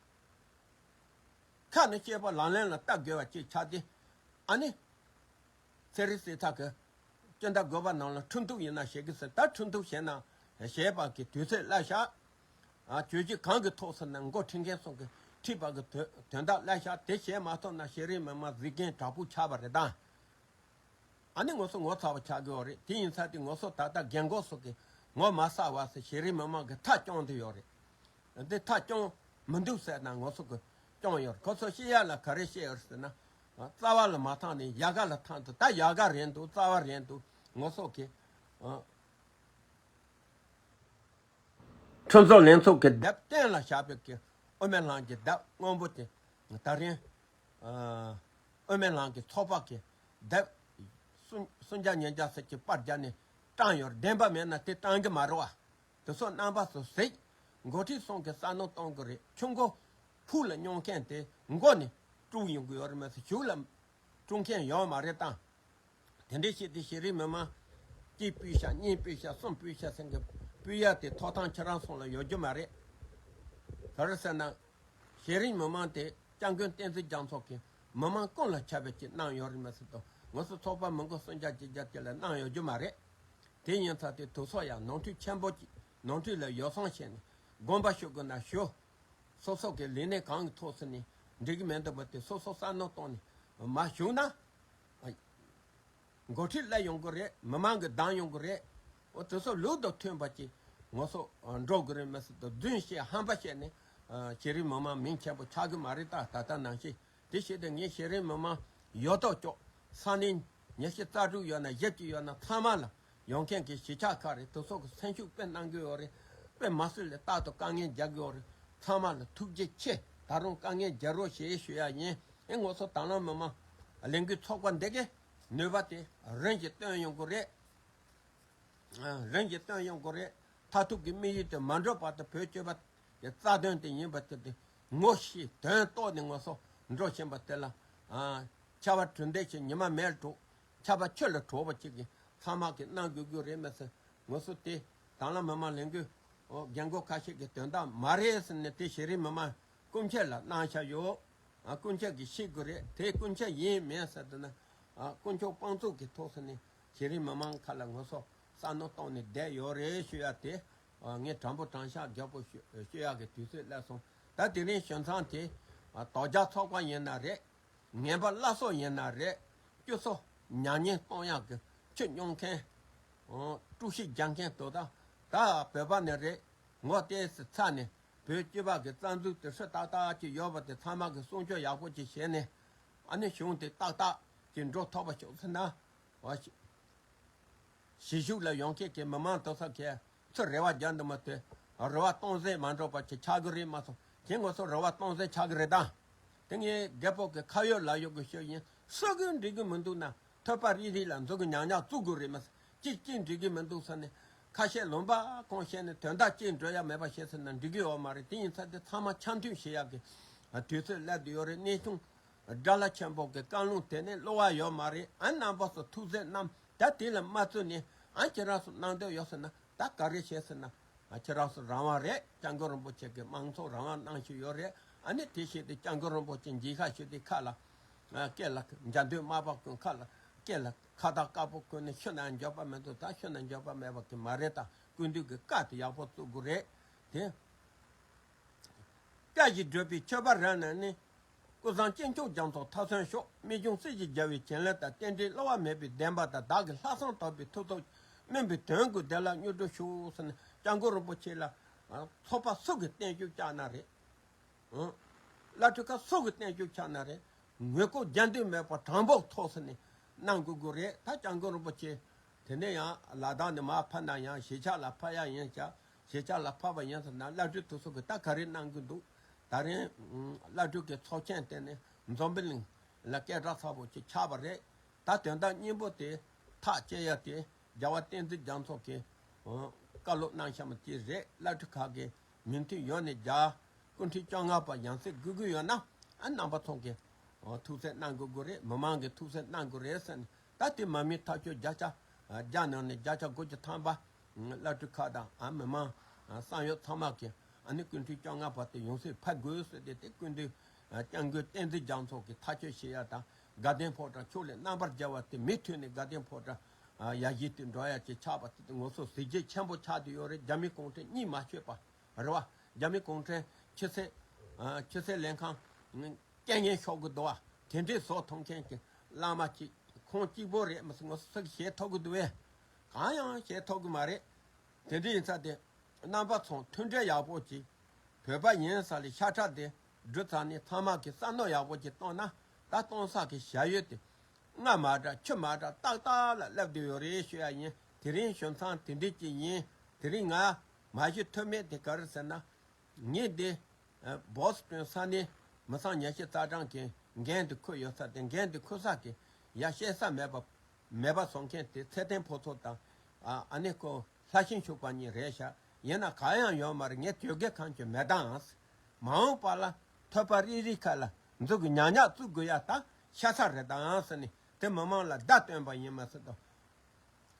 ཁ་ནས་བཤད་པ་ལག་ལེན་ལ་བསྟར་དགོས་པ་ཅིག་ཆགས་ཏེ། ཨ་ནི། ཚེ་རིང་སྲིད་ཐར་གྱིས་སྤྱི་ཟླ་དགུ་པ་ནང་ལ་ཁྲིམས་གཏུག་ཡིན་ན་བྱེད་ཀྱི་ཟེར། ད་ཁྲིམས་གཏུག་བྱས་ན་བྱས་པ་གི་དུས་ཚོད་སླེབས་ཤག་ཨ་གྱོད་གཞི་གང་གི་ཐོག་ཟེར་ན་འགོ་ཁྲིད་མཁན་ཚོ་གིས་ཁྲིད་པ་གི་དོན་དོན་དག་སླེབས་ཤག་དེ་བྱས་མ་ཐུབ་ན་ཤེས་རིག་མི་མང་གཟིགས་མཁན་དྲག་པོ་ཆགས་པ་རེད་ད། ཨ་ནི་ང་ཚོ་ངོ་ཚ་བ་ཆགས་ཀྱི་ཡོད་རེད། དེ་ཡིན་ཙང་དེ་ང་ཚོ་ད་ལྟ་རྒན་གོག་ཚོ་གིས་ངོ་མ་ཚ་བ་ཟེར་ཤེས་རིག་མི་མང་གིས་ཐག་བཅད་བསྡད་ཡོད་རེད། འདི་ཐག་བཅད་མི་འདུག་ཟེར་ན་ང་ཚོ་གིས་བཅད་ཡོད་རེད། ཁོ་ཚོ་ཤེས་ཡ་ལ་ག་རེ་བཤད་ཡོད་ཟེར་ན། རྩ་བ་ལ་མ་ཐང་ནས་ཡལ་ག་ལ་ཐང་དུ། ད་ཡལ་ག་རེད་འདུག་རྩ་བ་རེད་འདུག་ང་ཚོ་གིས་ཁྲིམས་བཟོ་ལྷན་ཚོགས་ཀྱི་དེབ་གཏན་ལ་བཞག་པའི་གི་དབུ་མའི་ལམ་གྱི་དེབ་སྔོན་པོ་དེ་ད་རིང་དབུ་མའི་ལམ་གྱི་ཚོགས་པ་གི་དེབ་སུམ་སུམ་བརྒྱ་ཉིས་བརྒྱ་ཟེར་གྱི་པར་བརྒྱབ་ནས་བཏང་ཡོད་རེད། བདེན་པ་མེད་ན་དེ་བཏང་གི་མ་རེད་བ། དེ་ཚོ་རྣམ་པ་ཚོ་གཟིགས། འགོ་ཁྲིད་ཚང་གིས་བསམ་བློ་གཏོང་གི་རེད། ཆུ་མགོ་ཕུག་ལ་སྙོང་མཁན་དེ་མགོ་ནས་དཀྲུག་ཡོང་གི་ཡོད་རེད་མ་ཟད་གཞུག་ལ་དཀྲུག་མཁན་ཡོད་མ་རེད་དང་། དེ་འདྲའི་ཆེད་དུ་ཤེས་རིག་མི་མང་གཅིག་ཕུད་ཤག་གཉིས་ཕུད་ཤག་གསུམ་ཕུད་ཤག་ཟེར་གི་ཕུད་ཡ་དེ་ཐོབ་ཐང་ཁྱེད་རང་ཚོ་ལ་ཡོད་རྒྱུ་མ་རེད། ག་རེ་ཟེར་ན། ཤེས་རིག་མི་མང་དེ་སྐྱབས་མགོན་བསྟན་འཛིན་རྒྱ་མཚོ་གིས་ མི་མང་ཀུན་ལ་ཁྱབ་པའི་ཅིག་གནང་ཡོད་རེད་མ་ཟད་དུ། ང་ཚོ་ཚོགས་པ་མི་འགོ་སུམ་བརྒྱ་བརྒྱད་བརྒྱ་ཅིག་ལ་གནང་ཡོད་རྒྱུ་མ་རེད། དེ་ཡིན་ཙང་དེ་དུས་ཚོད་ཡང་ནོར་འཁྲུལ་ཆེན་པོ་ཅིག་ནོར་འཁྲུལ་ལ་ཡོ་བསྲང་བྱས་ནས་དགོངས་པ་ཞུ་དགོས་ན་ཞུ། སོ་སོ་གི་ལས་གནས་གང་གི་ཐོག་སུ་ནས་འགྲིག་གི་མེད་འདུག་པ་དེ་སོ་སོ་བསམ་བློ་བཏང་ནས་མ་ཞུགས་ན། འགོ་ཁྲིད་སླེབས་ཡོང་གི་རེད། མི་མང་གིས་བདམས་ཡོང་གི་རེད། འོ་དེ་ཚོ་ལུགས་དང་མཐུན་པ་ཅིག་ང་ཚོ་འགྲོ་དགོས་རེད་མ་ཟད་དུ། རྫུན་བཤད་ཧམ་པ་བཤད་ནས་ཨ་ཤེས་རིག་མི་མང་མིང་ཆེན་པོ་ཆགས་གི་མ་རེད། ད་ད་ལྟ་ནང་བཞིན་དེ་བྱས་ཏེ་ངས་ཤེས་རིག་མི་མང་ཡོད་དོ་ཅོག་ས་གནས་ཉི་ཤུ་རྩ་དྲུག་ཡོད་ན་བཞི་ཅིག་ཡོད་ན་ཚང་མ་ལ་ཡོང་མཁན་གྱི་གཞིས་ཆགས་ཁག་རེད། དེ་ཚོ་གི་སེམས་ཤུགས་དཔེ་གནང་གི་ཡོད་རེད། དཔེ་མ་སྲིད་ལས་རྟག་ཏུ་དཀའ་ངལ་རྒྱག་གི་ཡོད་རེད། ཚང་མ་ལ་ཐུགས་རྗེ་ཆེ། ད་རུང་དཀའ་ངལ་རྒྱག་རོགས་བྱེད་ཞུ་ཡ་ཡིན། ཨེ་ང་ཚོ་དྭང་བླངས་མི་མང་ལས་འགུལ་ཚོགས་པ་འདི་གས་ནུས་པ་དེ་རིམ་གྱིས་བཏོན་ཡོང་གི་རེད། རིམ་གྱིས་བཏོན་ཡོང་གི་རེད། མཐར་ཐུག་གི་དམིགས་ཡུལ་དེ་མ་འགྲུབ་བར་དུ་བོད་སྤྱི་པ་གི་རྩ་དོན་དེ་ཡིན་པ་དེ་དེ་ངོ་ཤེས་དོན་རྟོགས་ནས་ང་ཚོ་འགྲོ་བཞིན་པ་དེ་ལ། ཨ། ཆར་པ་དྲོད་འདེགས་ཀྱི་ཉི་མ་མེར་འགྲོ། ཆར་པ་ཆུ་ལ་དྲོ་བ་ཅིག་གིས་ཚང་མ་གིས་གནང་དགོས་ཀྱི་རེད་མ་ཟད། ང་ཚོ་དེ་དྭང་བླངས་མི་མང་ལས་འགུལ་འོ་རྒན་རྒོན་ཁ་ཤས་ཀྱིས་དོན་དག་མ་རེད་ཟེར་ནས་དེ་ཤེས་རིག་མི་མང་སྐུ་མཁྱེན་ལ་གནང་བཞག་ཡོད། ཨ། སྐུ་མཁྱེན་གྱིས་ཤེས་དགོས་རེད། དེ་སྐུ་མཁྱེན་ཡིན་མིན་ཟེར་དུས་ན། ཨ། དཀོན་མཆོག་དཔང་བཙུགས་ཀྱི་ཐོག་སུ་ནས་ཤེས་རིག་མི་མང་ཁ་ལ་ང་ཚོ་བསམ་བློ་བཏང་ནས་བསྡད་ཡོད་རེད་ཞུ་ཡ་དེ། ཨ། ངས་དྲང་པོ་དྲང་བཞག་རྒྱག་པོ་ཞུ་ཞུ་ཡ་གི་དུས་ཚོད་སླེབས་སོང་། ད་དེ་རིང་ཞུ་མཚམས་དེ། ཨ། དོལ་རྒྱལ་ཚོགས་པ་ཡིན་ན་རེད། ངན་པ་བླ་སྲོག་ཡིན་ན་རེད། སྤྱི་ཚོགས་ཉམས་ཉེས་གཏོང་ཡག་གི་ཆུ་སྙོང་མཁན། ཨོ། དཀྲུག་ཤིང་རྒྱག་མཁན་དེ་དག་ད་བོད་པ་ནས་རེད། ངོ་ཏོག་ཙམ་ཚ་ནས་བོད་སྤྱི་པ་གི་རྩ་འཛུགས་དེ་ཧྲིལ་ཏག་ཏག་ཅིག་ཡོད་པ་དེ་ཚང་མ་གི་སྲུང་སྐྱོབ་ཡག་པོ་ཅིག་བྱས་ནས། ཨ་ནི་གཞུང་དེ་ཏག་ཏག་ཅིག་འགྲོ་ཐུབ་པ་ཞིག་ཟེར་ན། ཨོ། གཞིས་བཞུགས་ལ་ཡོང་མཁན་གྱི་མི་མང་དེ་ཚོ་གིས་ཚུར་རེ་བ་རྒྱག་འདུག་མ་གཏོགས་རེ་བ་སྟོང་ཟད་མ་འགྲོ་བ་ཅིག་ཆགས་ཀྱི་རེད་མ་གཏོགས། ཁྱེད་ང་ཚོ་རེ་བ་སྟོང་ཟད་ཆགས་ཀྱི་རེད་ད། དེ་ངས་རྒད་པོ་གི་ཁ་ཡོད་ལག་ཡོད་ཀྱི་ཤོད་ཡིན། སུ་གིས་འགྲིག་གི་མི་འདུག་ན་ཐོད་པ་རིལ་རིལ་ལ་མཛུབ་གུ་ཉག་ཉག་བཙུགས་དགོས་རེད་མ་གཏོགས། གཅིག་གཅིག་འགྲིག་གི་མི་འདུག་ཟེར་ནས་ཁ་ཤས་ལུང་པ་གང་བཤད་ནས་དོན་དག་གཅིག་འགྲོ་ཡ་མེད་པ་བཤད་ཟེར་ན་འགྲིག་གི་ཡོད་མ་རེད། དེ་ཡིན་ཙང་དེ་ཚང་མ་འཆམ་མཐུན་བྱེད་ཡག་གི་དུས་ཚོད་སླེབས་བསྡད་ཡོད་རེད། གནས་ཆུང་དགྲ་ལྷ་ཆེན་པོ་གི་བཀའ་ལུང་དེ་ནས་བསླུ་བ་ཡོད་མ་རེད། ཨ། རྣམ་པ་ཚོ་ཐུགས་བརྩེ་གནང་། ད་དེ་ལ་མ་བརྩི་ནས། ཨ། ཁྱེད་རང་ཚོ་གནང་འདོད་ཡོད་ཟེར་ན་ད་ག་རེ་བྱེད་ཟེར་ན། ཨ། ཁྱེད་རང་ཚོ་རང་དབང་རེད། སྐྱབས་མགོན་རིན་པོ་ཆེ་གིས་མང་ཚོགས་རང་དབང་གནང་བཞིན་ཡོད་རེད། ཨ་ནི་དེ་བཞིན་དུ་སྐྱབས་མགོན་རིན་པོ་ཆེ་མཇལ་ཁ་ཞུ་དུས་ཁ་ལ། ཨ། སྐེ་ལ་འཇའ་འདོད་མར་པ་གོན། ཁ་ལ་སྐེ་ལ་ཁ་བཏགས་དཀར་པོ་གོན་ནས་ཤི་ན་འགྱོད་པ་མི་འདུག་ད་ཤི་ན་འགྱོད་པ་མེད་པ་གི་མ་རེད། ད་སྐུ་མདུན་གྱི་བཀའ་དེ་ཡག་པོ་བཙུགས་དགོས་རེད་དེ། སྐད་ཅིག་བགྲོད་པའི་མཆོད་པ་རབ་གནང་ནས། ཀུན་བཟང་སྐྱེས་མཆོག་རྒྱ་མཚོ་མཐའ་སོན་ཤོག་རྨད་བྱུང་སྲིད་ཞིའི་རྒྱལ་བའི་བྱིན་རླབས་དང་། རྟེན་འབྲེལ་བསླུ་བ་མེད་པའི་བདེན་པ་དང་། བདག་གི་ལྷག་བསམ་དག་པའི་མཐུ་སྟོབས། སྨིན་པའི་དོན་ཀུན་བདེ་བླག་མྱུར་འགྲུབ་ཤོག་ཟེར་ནས་སྐྱབས་མགོན་རིན་པོ་ཆེ་ལ། ཨ། ཚོགས་པ་སུ་གིས་བརྟན་བཞུགས་བཅར་ན་རེད། ཨ། བླ་སྤྲུལ་ཁག་སུ་གིས་བརྟན་བཞུགས་བཅར་ན་རེད། ངོ་རྒོལ་རྒྱབ་འདུན་མེད་པར་དྲང་པོ་ཐོག་སུ་ནས་གནང་དགོས་ཀྱི་རེད། ད་སྐྱབས་མགོན་རིན་པོ་ཆེ་དེ་ནས་ཡང་ལ་དྭགས་ནས་མར་ཕར་ན་ཡང་གཞིས་ཆགས་ལ་ཕར་ཡ་ཡིན་ཀྱང་། གཞིས་ཆགས་ལ་ཕར་བ་ཡིན་ཟེར་ན་བླ་སྤྲུལ་དེ་ཚོ་གིས་ད་ག་རེ་གནང་གི་འདུག་ད་རིང་བླ་སྤྲུལ་གྱི་ཚོགས་ཆེན་དེ་ནས་འཛམ་བུ་གླིང་ལ་སྐད་གྲགས་ཚ་པོ་ཅིག་ཆགས་པ་རེད། ད་དོན་དག་སྙིང་པོ་དེ་ཐག་བཅད་ཡ་དེ། རྒྱལ་བ་བསྟན་འཛིན་རྒྱ་མཚོ་གིས་བཀའ་སློབ་གནང་བཞག་པ་དེ་རེད། བླ་སྤྲུལ་ཁག་གིས་མོས་མཐུན་ཡོད་ནས་རྒྱ། སྐུ་ཕྲེང་བཅོ་ལྔ་པ་ཡང་སྲིད་དགོས་ཀྱི་ཡོད་ན། ཨ། རྣམ་པ་ཚོ་གིས། ཨོ། ཐུགས་སེམས་གནང་དགོས་ཀྱི་རེད། མི་མང་གིས་ཐུགས་སེམས་གནང་དགོས་རེད་ཟེར་ནས། ད་དེ་མ་མི་ཐག་ཆོད་བརྒྱ་ཆ། ཨ། བརྒྱ་ནང་ནས་བརྒྱ་ཆ་དགུ་བཅུ་ཐམ་པ། ཨ། བླ་སྤྲུལ་ཁག་དང་། ཨ། མི་མང་། ཨ། བསམ་ཡོད་ཚང་མ་གིས། ཨ་ནི་སྐུ་ཕྲེང་བཅོ་ལྔ་པ་དེ་ཡང་སྲིད་ཕེབས་དགོས་ཟེར་ཏེ། དེ་སྐུ་མདུན། ཨ། སྐྱབས་མགོན་བསྟན་འཛིན་རྒྱ་མཚོ་གིས་ཐག་གཅོད་བྱེད་ཡ་དང་། དགའ་ལྡན་ཕོ་བྲང་ཕྱོགས་ལས་རྣམ་པར་རྒྱལ་བ་དེ་མུ་མཐུད་ནས་དགའ་ལྡན་ཕོ་བྲང་། ཨ། ཡར་རྒྱས་དུ་འགྲོ་ཡ་ཅིག་ཆགས་པ་དེ་ང་ཚོ་གཟི་བརྗིད་ཆེན་པོ་ཆགས་བསྡད་ཡོད་རེད། རྒྱ་མི་གུང་ཁྲན་གཉིད་མ་ཆོད་པ། རེད་བ། རྒྱ་མི་གུང་ཁྲན་ཆུ་ཚོད། ཨ། ཆུ་ཚོད་ལེན་ཁང་། རྐྱེན་ངན་ཤོར་གི་འདུག་བ། དེ་འདྲའི་བཟོ་ཐུབ་མཁན་གྱི་བླ་མ་གཅིག་ཁོང་གཅིག་པོ་རེད་མ་གཏོགས་ང་ཚོ་ཞིག་བྱེད་ཐུབ་ཀྱི་འདུག་བས། གང་ཡང་བྱེད་ཐུབ་ཀྱི་མ་རེད། དེ་འདྲ་ཡིན་ཙང་དེ། རྣམ་པ་ཚོ་མཐུན་སྒྲིལ་ཡག་པོ་གྱིས། བོད་པ་ཡིན་ས་ལས་ཤ་ཁྲག་དེ་འདྲུ་ཚར་ནས། ཚང་མ་གིས་བསམ་བློ་ཡག་པོ་གྱིས་བཏང་ན། ད་གཏོང་ས་གི་བྱ་ཡུལ་དེ། རྔ་མ་འདྲ་ཆུ་མ་འདྲ་ཏག་ཏག་ལ་སླེབས་བསྡད་ཡོད་རེད་ཞུ་ཡ་ཡིན། དེ་རིང་ཞུ་མཚམས་དེ་འདྲ་ཅིག་ཡིན། དེ་རིང་ང་མ་ཞུ་ཐུབ་མེད་དེ་ག་རེ་ཟེར་ན། ངས་འདི། ཨ། བོ་སི་ཊོན་ས་གནས་མི་ཚང་ཉི་ཤུ་རྩ་གྲངས་ཀྱི་འགན་དེ་འཁུར་ཡོད་ས་དེ། འགན་དེ་འཁུར་ས་གི་ཡ་བཤད་ས་མེད་པ། མེད་པ་བཟོ་མཁན་དེ་ཚེ་བརྟན་ཕུན་ཚོགས་དང་། ཨ། ཨ་ནི་ཁོ་ལྷ་ཤིང་ཕྱུག་པ་གཉིས་རེད་ཤག་ཡིན་ན་གང་ཡང་ཡོད་མ་རེད། ངས་དོལ་རྒྱལ་གང་བྱོས་མེད་དང་། མ་འོངས་པ་ལ་ཐོད་པ་རིལ་རིལ་ཁ་ལ་མཛུབ་གུ་ཉག་ཉག་བཙུགས་དགོས་ཡ་ད་ཤ་ཚ་རེད་དང་ཟེར་ནས། དེ་མི་མང་ལ་བརྡ་སྟོན་པ་ཡིན་མ་ཟད་དུ།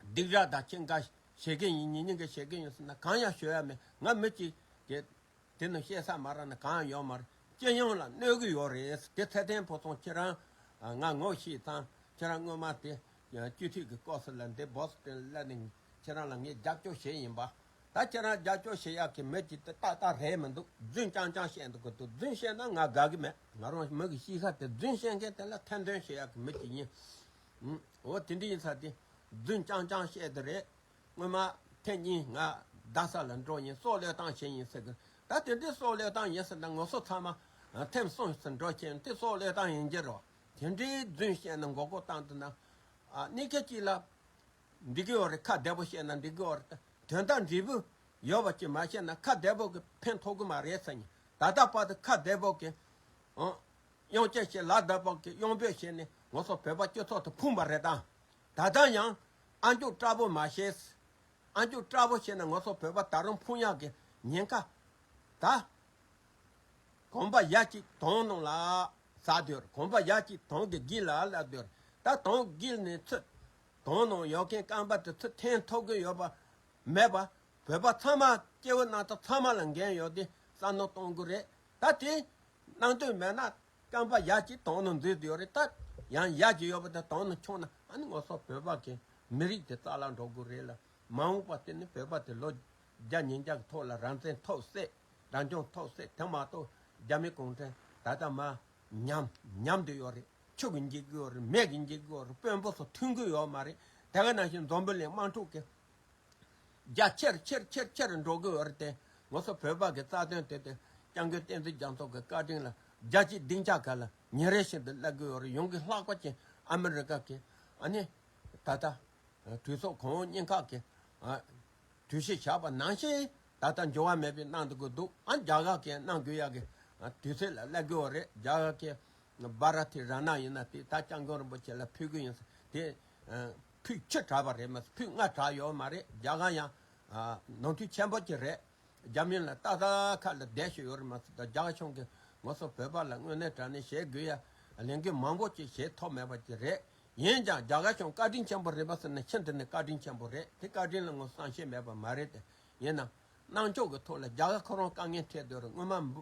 སྡིགས་ར་དང་ཁྱི་འགའ་བྱེད་ཀྱི་ཡིན། ཉིན་ཉིན་གྱི་བྱེད་ཀྱི་ཡིན་ཟེར་ན་གང་ཡང་ཞུ་ཡ་མེད། ང་མི་གཅིག་གིས་དེ་ནི་བཤད་ས་མ་རག་ན་གང་ཡང་ཡོད་མ་རེད། སྤྱི་ཡོངས་ལ་གནོད་གི་ཡོད་རེད། དེ་ཚེ་བརྟན་ཕོ་བྲང་ཁྱེད་རང་ང་ངོ་ཤེས་ཙང་ཁྱེད་རང་སྔོན་མ་དེ་སྤྱི་འཐུས་ཀྱི་སྐབས་སུ་ལ་འདི་བོ་སི་ཊོན་སླེབས་ནས་ཁྱེད་རང་ལ་ངས་རྒྱབ་སྐྱོར་བྱས་ཡིན་པ། ད་ཁྱེད་རང་རྒྱབ་སྐྱོར་བྱེད་ཡག་གི་མི་གཅིག་དེ་ཏག་ཏག་རེད་མི་འདུག་རྫུན་རྐྱང་རྐྱང་བཤད་འདུག་གི་འདུག་རྫུན་བཤད་ན་ང་དགའ་གི་མེད། ང་རང་མི་གི་གཤིས་ཀ་དེ་རྫུན་བཤད་མཁན་དེ་ལ་ཐེར་འདོན་བྱེད་ཡག་གི་མི་གཅིག་ཡིན། འོ་དེ་འདྲ་ཡིན་ཙང་དེ་རྫུན་རྐྱང་རྐྱང་བཤད་དེ་རེད། སྔོན་མ་ཐེངས་གཉིས་ང་རྡ་ས་ལ་འགྲོ་ཡིན། སྲོག་བློས་བཏང་བྱས་ཡིན་ཟེར་གི། ད་དེ་འདྲའི་སྲོག་བློས་བཏང་ཡིན་ཟེར་ན་ངོ་སོ་ཚང་མ་ཐེངས་གསུམ་ཙམ་འགྲོ་བྱས་ཡིན། དེ་སྲོག་བློས་བཏང་ཡིན་གྱི་རེད། དེ་འདྲའི་རྫུན་བཤད་ན་མགོ་སྐོར་བཏང་འདུག་ན། ཨ་གནས་སྐབས་གཅིག་ལ་འགྲིག་གི་ཡོད་རེད། ཁ་བདེ་པོ་བཤད་ན་འགྲིག་གི་ཡོད་རེད། དོན་དག་འབྲས་བུ་ཡོད་པ་ཅིག་མ་བཤད་ན་ཁ་བདེ་པོ་གི་ཕན་ཐོགས་གི་མ་རེད་ཟེར་ཡིན། ད་ལྟ་བར་དུ་ཁ་བདེ་པོ་གི་ཨང་། གཡང་སྐྱེས་ཤིག་ལ་བདག་པོ་གི་གཡང་འབོད་བྱས་ནས་ང་ཚོ་བོད་པ་སྤྱི་ཚོགས་དུ་ཕུང་པ་རེད་དང་། ད་ལྟ་ཡང་ཨ་མཆོག་སྐྲག་པོ་མ་བྱེད། ཨ་མཆོག་སྐྲག་པོ་བྱས་ན་ང་ཚོ་བོད་པ་ད་རུང་ཕུང་ཡག་གི་ཉེན་ཁ། ད་གོམ་པ་ཡ་གཅིག་དོང་ནང་ལ་ཟག་སྡོད། གོམ་པ་ཡ་གཅིག་དོང་གི་དཀྱིལ་ལ་ལ་སྡོད། ད་དོང་དཀྱིལ་ནས་ཚུར་དོང་ནང་ཡོད་མཁན་རྐང་པ་དེ་ཚུར་འཐེན་ཐུབ་ཀྱི་ཡོད་པ་མེད་པ། བོད་པ་ཚང་མ་སྐྱེ་བོ་རྣམ་ཐར་ཚང་མ་ལ་འགན་ཡོད་དེ་བསམ་བློ་གཏོང་དགོས་རེད། ད་དེ་གནང་འདོད་མེད་ན་རྐང་པ་ཡ་གཅིག་དོང་ནང་འཛུལ་དུ་ཡོད་རེད། ད་ཡང་ཡ་གཅིག་ཡོད་པ་དེ་དོང་ནང་མཆོངས་ན་ཨ་ནི་ང་ཚོ་བོད་པ་གི་མི་རིགས་དེ་རྩ་བརླག་འགྲོ་དགོས་རེད་ལ། མ་འོངས་པ་དེ་ནི་བོད་པ་དེ་ལོ་བརྒྱ་ཉིས་བརྒྱ་གི་ཐོག་ལ་རང་བཙན་ཐོབ་སྲིད། རང་སྐྱོང་ཐོབ་སྲིད། དེ་མ་གཏོགས་རྒྱ་མི་གུང་ཁྲན་ད་ལྟ་མ་ཉམས་ཉམས་དུ་ཡོད་རེད། ཆུ་གིས་འཇིག་གི་ཡོད་རེད། མེ་གིས་འཇིག་གི་ཡོད་རེད། དཔོན་པོ་ཚོ་མཐུན་གི་ཡོད་མ་རེད། དེ་ག་ནང་བཞིན་འཛམ་བུ་གླིང་དམག་འཁྲུག་གི་རྒྱ་ཆེར་ཆེར་ཆེར་ཆེར་འགྲོ་གི་ཡོད་རེད་དེ། ང་ཚོ་བོད་པ་གི་རྩ་དོན་དེ་དེ་སྐྱབས་མགོན་བསྟན་འཛིན་རྒྱ་མཚོ་གི་བཀའ་དྲིན་ལ་རྒྱལ་སྤྱིའི་སྡིངས་ཆ་ཁག་ལ་ཉིན་རེ་བཞིན་དུ་སླེབས་གི་ཡོད་རེད། ཡོང་གི་ལྷག་པ་ཅན་ཨ་མི་རི་ཀ་གི་ཨ་ནི་ད་ལྟ་གྲོས་ཚོགས་གོང་འོག་གཉིས་ཀ་གི་ཨ་གྲོས་གཞི་བཞག་པ་ནང་བཞིན་ད་ལྟ་འགྱུར་བ་མེད་པའི་གནང་འདུག་གི་འདུག་ཨ་རྒྱ་གར་གྱི་གནང་དགོས་ཡག་གི་ཨ་དུས་ཚོད་ལ་སླེབས་དགོས་པ་རེད། རྒྱ་གར་གྱི་བྷ་ར་ཐི་ར་ན་ཡིན་ན་དེ་ད་སྐྱབས་མགོན་རིན་པོ་ཆེ་ལ་ཕུལ་གི་ཡིན་ཟེར་དེ་ཨ་ཕུལ་ཕྱི་དྲགས་པ་རེད་མ་ཟད་ཕུལ་སྔ་དྲགས་ཡོད་མ་རེད། རྒྱ་གར་ཡང་ཨ་ནོར་འཁྲུལ་ཆེན་པོ་ཅིག་རེད། རྒྱ་མི་ལ་ཏག་ཏག་ཁ་ལ་བསྡད་ཤོག་ཡོད་རེད་མ་ཟད་ད་རྒྱ་གར་གཞུང་གིས་ང་ཚོ་བོད་པ་ལ་དངོས་གནས་དྲང་གནས་བྱེད་དགོས་ཡ་ལས་འགུལ་མང་པོ་ཅིག་བྱེད་ཐུབ་མེད་པ་ཅིག་རེད། ཡིན་ཀྱང་རྒྱ་གར་གཞུང་བཀའ་དྲིན་ཆེན་པོ་རེད་པ་ཟེར་ན་ཤིན་ཏུ་ནས་བཀའ་དྲིན་ཆེན་པོ་རེད། དེ་བཀའ་དྲིན་ལ་ངོ་བསམ་ཤེས་མེད་པ་མ་རེད་དེ། ཡིན་ནའང་གནང་ཕྱོགས་ཀྱི་ཐོག་ལ་རྒྱ་གར་ཁོ་རང་དཀའ་ངལ་འཕྲད་སྡོད་རེད། སྔོན་མ་འབུ་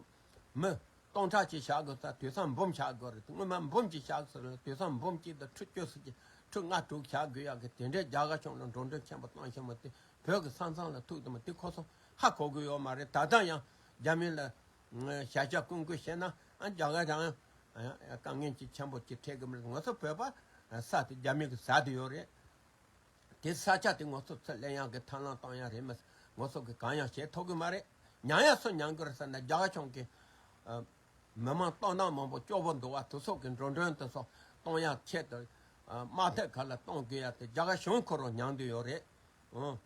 མི་སྟོང་ཕྲག་ཅིག་བཞག་དགོས་ས་དུས་སང་འབུམ་བཞག་དགོས་རེད། སྔོན་མ་འབུམ་གཅིག་བཞག་ཟེར་ལ་དུས་སང་འབུམ་གཅིག་དང་ཁྲི་བཅུ་ཟེར་གྱི་ཁྲི་ལྔ་དྲུག་བཞག་དགོས་ཡག་གི་དེ་འདྲའི་རྒྱ་གར་གཞུང་ལ་འགྲོ་གྲོན་ཆེན་པོ་བཏང་ཤེས་མ་དེ་བོད་ཀྱི་ས་མཚམས་ལ་ཐུག་དུ་མ་དེ་ཁོ་ཚོ་ཧ་གོ་གི་ཡོད་མ་རེད། ད་ལྟ་ཡང་རྒྱ་མི་ལ་ཞལ་ལྕག་བསྐུམ་བསྐུམ་བྱས་ན་ཨ་རྒྱ་གར་རང་དཀའ་ངལ་ཅིག་ཆེན་པོ་ཅིག་འཕྲད་གི་མ་རེད། ང་ཚོ་བོད་པ་ས་དེ་རྒྱ་མི་གི་ཟ་དེ་ཡོད་རེད། དེ་ས་ཆ་དེ་ང་ཚོ་ཚུར་ལེན་ཡག་གི་ཐབས་ལམ་གཏོང་ཡག་རེད་མ་ཟད་ང་ཚོ་གི་གང་ཡང་བྱེད་ཐུབ་གི་མ་རེད། ཉམས་ཡག་སུ་ཉམས་གི་རེད་ཟེར་ན་རྒྱ་གར་གཞུང་གི་ཨ་མི་མང་སྟོང་ཕྲག་མང་པོ་སྐྱོ་པོ་འདུག་བ་དེ་ཚོ་གི་འགྲོ་གྲོན་དེ་ཚོ་གཏོང་ཡག་ཆེད་དུ་ཨ་དམག་ཐད་ཁག་ལ་གཏོང་དགོས་ཡག་དེ་རྒྱ་གར་གཞུང་ཁོ་རང་ཉམས་བསྡད་ཡོད་རེད། ཨང་།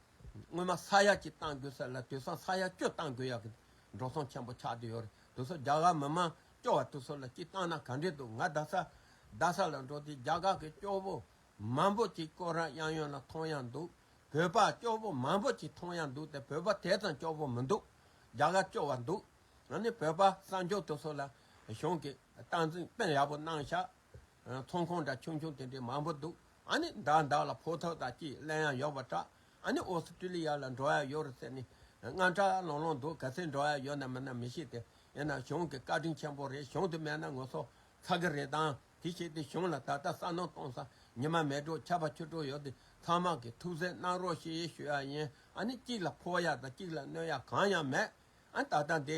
སྔོན་མ་ས་ཡ་གཅིག་བཏང་དགོས་ས་ལ་དུས་སང་ས་ཡ་བཅུ་བཏང་དགོས་ཡག་གི་འགྲོ་སོང་ཆེན་པོ་ཆགས་བསྡད་ཡོད་རེད། དེ་ཚོ་རྒྱ་གར་མི་མང་སྐྱོ་བ་དེ་ཚོ་ལ་གཅིག་བཏང་ན་ག་འདྲས་འདུག་ང་རྡ་ས་རྡ་ས་ལ་འགྲོ་དུས་རྒྱ་གར་གི་སྐྱོ་པོ་མང་པོ་ཅིག་སྐོར་ར་གཡས་གཡོན་ལ་མཐོང་ཡག་འདུག་བོད་པ་སྐྱོ་པོ་མང་པོ་ཅིག་མཐོང་ཡག་འདུག་སྟེ་བོད་པ་དེ་ཙམ་སྐྱོ་པོ་མི་འདུག་རྒྱ་གར་སྐྱོ་བ་འདུག་ཨ་ནི་བོད་པ་གསར་འབྱོར་དེ་ཚོ་ལ་གཞུང་གིས་སྟངས་འཛིན་དཔེ་ཡག་པོ་གནང་ཤག་ཚོང་ཁང་འདྲ་ཆུང་ཆུང་དེ་འདྲའི་མང་པོ་འདུག་ཨ་ནི་མདའ་མདའ་ལ་ཕོག་ཐུག་དང་ཅིག་ལེན་ཡག་ཡོད་པ་འདྲ། ཨ་ནི་ཨོ་སི་ཀྲི་ལི་ཡ་ལ་འགྲོ་ཡག་ཡོད་རེད་ཟེར་ནས་དངངས་སྐྲག་ལང་ལང་འདུག་ག་ཚོད་འགྲོ་ཡག་ཡོད་ན་མེད་ན་མི་ཤེས་ཏེ། ཡིན་ན་གཞུང་གི་བཀའ་དྲིན་ཆེན་པོ་རེད། གཞུང་དེ་མེད་ན་ང་ཚོ་ཚ་གི་རེད་དང་། དེ་བྱས་ཏེ་གཞུང་ལ་ད་ལྟ་སོ་ནམ་གཏོང་ས་ཉི་མ་མེ་སྒྲོན་ཆར་པ་ཆུ་སྒྲོན་ཡོད་དེ་ཚང་མ་གི་ཐུགས་སེམས་གནང་རོགས་ཞེས་ཞུ་ཡག་ཡིན། ཨ་ནི་གཅིག་ལ་ཕོག་ཡག་དང་གཅིག་ལ་གནོད་ཡག་གང་ཡང་མེད། ཨ་ད་ལྟ་འདི་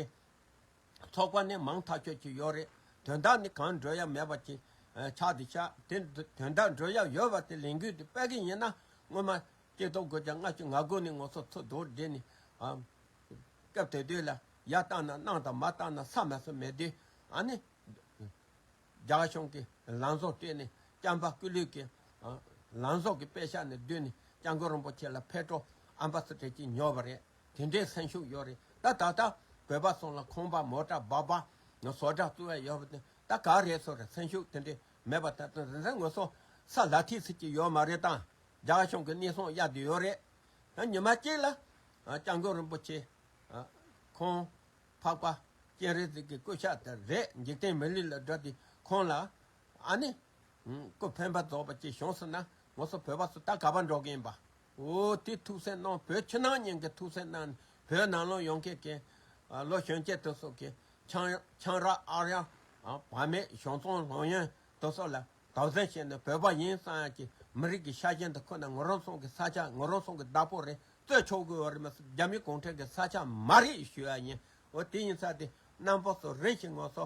ཚོགས་པ་ནི་མང་ཐག་ཆོད་ཅིག་ཡོད་རེད། དོན་དག་ནི་གང་འགྲོ་ཡག་མེད་པ་ཅིག་ཨ་ཆགས་ཏེ་ཆགས་དེ་དོན་དག་འགྲོ་ཡག་ཡོད་པ་དེ་ལས་འགུལ་དེ་སྤེལ་གི་ཡིན་ན་སྔོན་མ་སྐྱེས་ཐོག་དགུ་བརྒྱ་ལྔ་བཅུ་ང་དགུ་ནས་ང་ཚོ་ཚུར་རྡོ་སྒྲིལ་ནས་ཨ་སྐབས་དེ་དུས་ལ་ཡར་བཏང་ན་གནང་དང་མར་བཏང་ན་ས་མ་སོ་མེད་དུས། ཨ་ནི་རྒྱ་གར་གཞུང་གི་ལམ་བཟོ་སྤྲད་ནས་སྐྱབས་མགོན་སྐུ་ལུས་ཀྱི་ལམ་བཟོ་གི་པེ་ཤག་ནས་བསྡུས་ནས་སྐྱབས་མགོན་རིན་པོ་ཆེ་ལ་ཕེབས་འགྲོ་ཨམ་བ་སི་ཊར་ཅིག་ཉོས་པ་རེད། དེ་འདྲའི་སེམས་ཤུགས་ཡོད་རེད། ད་ད་ལྟ་བོད་པ་ཚོ་ལ་ཁང་པ་མོ་ཊ་སྦག་སྦག་བཟོ་གྲྭ་བཙུགས་ཡག་ཡོད་པ་དེ་ད་ག་རེད་ཚོད་རེད། སེམས་ཤུགས་དེ་འདྲའི་མེད་པ་ད་ལྟ་རིན་ཆེན་ངོ་སོ་ས་ལ་ཐིག་ཚིག་ཅིག་ཡོད་མ་རེད་དང་། རྒྱ་གར་གཞུང་གི་གནས་སྟངས་གཡར་དུ་ཡོད་རེད། ཡང་ཉི་མ་གཅིག་ལ་སྐྱབས་མགོན་རིན་པོ་ཆེ་ཁོང་འཕགས་པ་སྤྱན་རས་གཟིགས་ཀྱི་སྐུ་ཤ་དེ་རེད། འཇིག་རྟེན་མི་ལུས་ལ་བསྒྲགས་ཏེ་ཁོང་ལ་ཨ་ནི་སྐུ་ཕན་པ་རྫོགས་པ་ཅིག་བྱུང་སོང་ན་ང་ཚོ་བོད་པ་ཚོ་ད་ག་པར་འགྲོ་གི་ཡིན་པ། འོ་དེ་ཐུགས་སེམས་གནང་། བོད་ཕྱི་ནང་གཉིས་ཀྱི་ཐུགས་སེམས་གནང་ནས་བོད་ནང་ལོགས་ཡོང་མཁན་གྱི་ལོ་གཞོན་སྐྱེས་དེ་ཚོ་གི་ ཆང་ཆང་རག་ཨ་རག་ཨ་བག་མེད་གཞུང་ཚོང་ལོང་ཡོན་དེ་སོགས་ལ་དོགས་ཟོན་བྱས་ནས་བོད་པ་ཡིན་བསམ་ཡག་གི་མི་རིགས་ཀྱི་ཤ་ཞེན་དེ་ཁོ་ན་ངོ་རང་སོང་གི་ས་ཆ་ངོ་རང་སོང་གི་བདག་པོ་རེད། རྩོད་ཆོག་གི་ཡོད་རེད་མ་ཟད་རྒྱ་མི་གུང་ཁྲན་གྱི་ས་ཆ་མ་རེད་ཞུ་ཡ་ཡིན། འོ་དེ་ཡིན་ས་དེ་རྣམ་པ་ཚོ་རིམ་བཞིན་ང་ཚོ་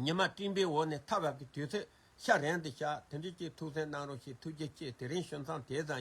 ཉི་མ་སྤྲིན་པའི་འོག་ནས་ཐར་བ་གི་དུས་ཚོད་ཤར་རན་དུ་བཞག་དེ་འདྲ་ཅིག་ཐུགས་བསམ་གནང་རོགས་ཞེས་ཐུགས་རྗེ་ཆེ། དེ་རིང་ཞུ་མཚམས་དེ་ཙམ།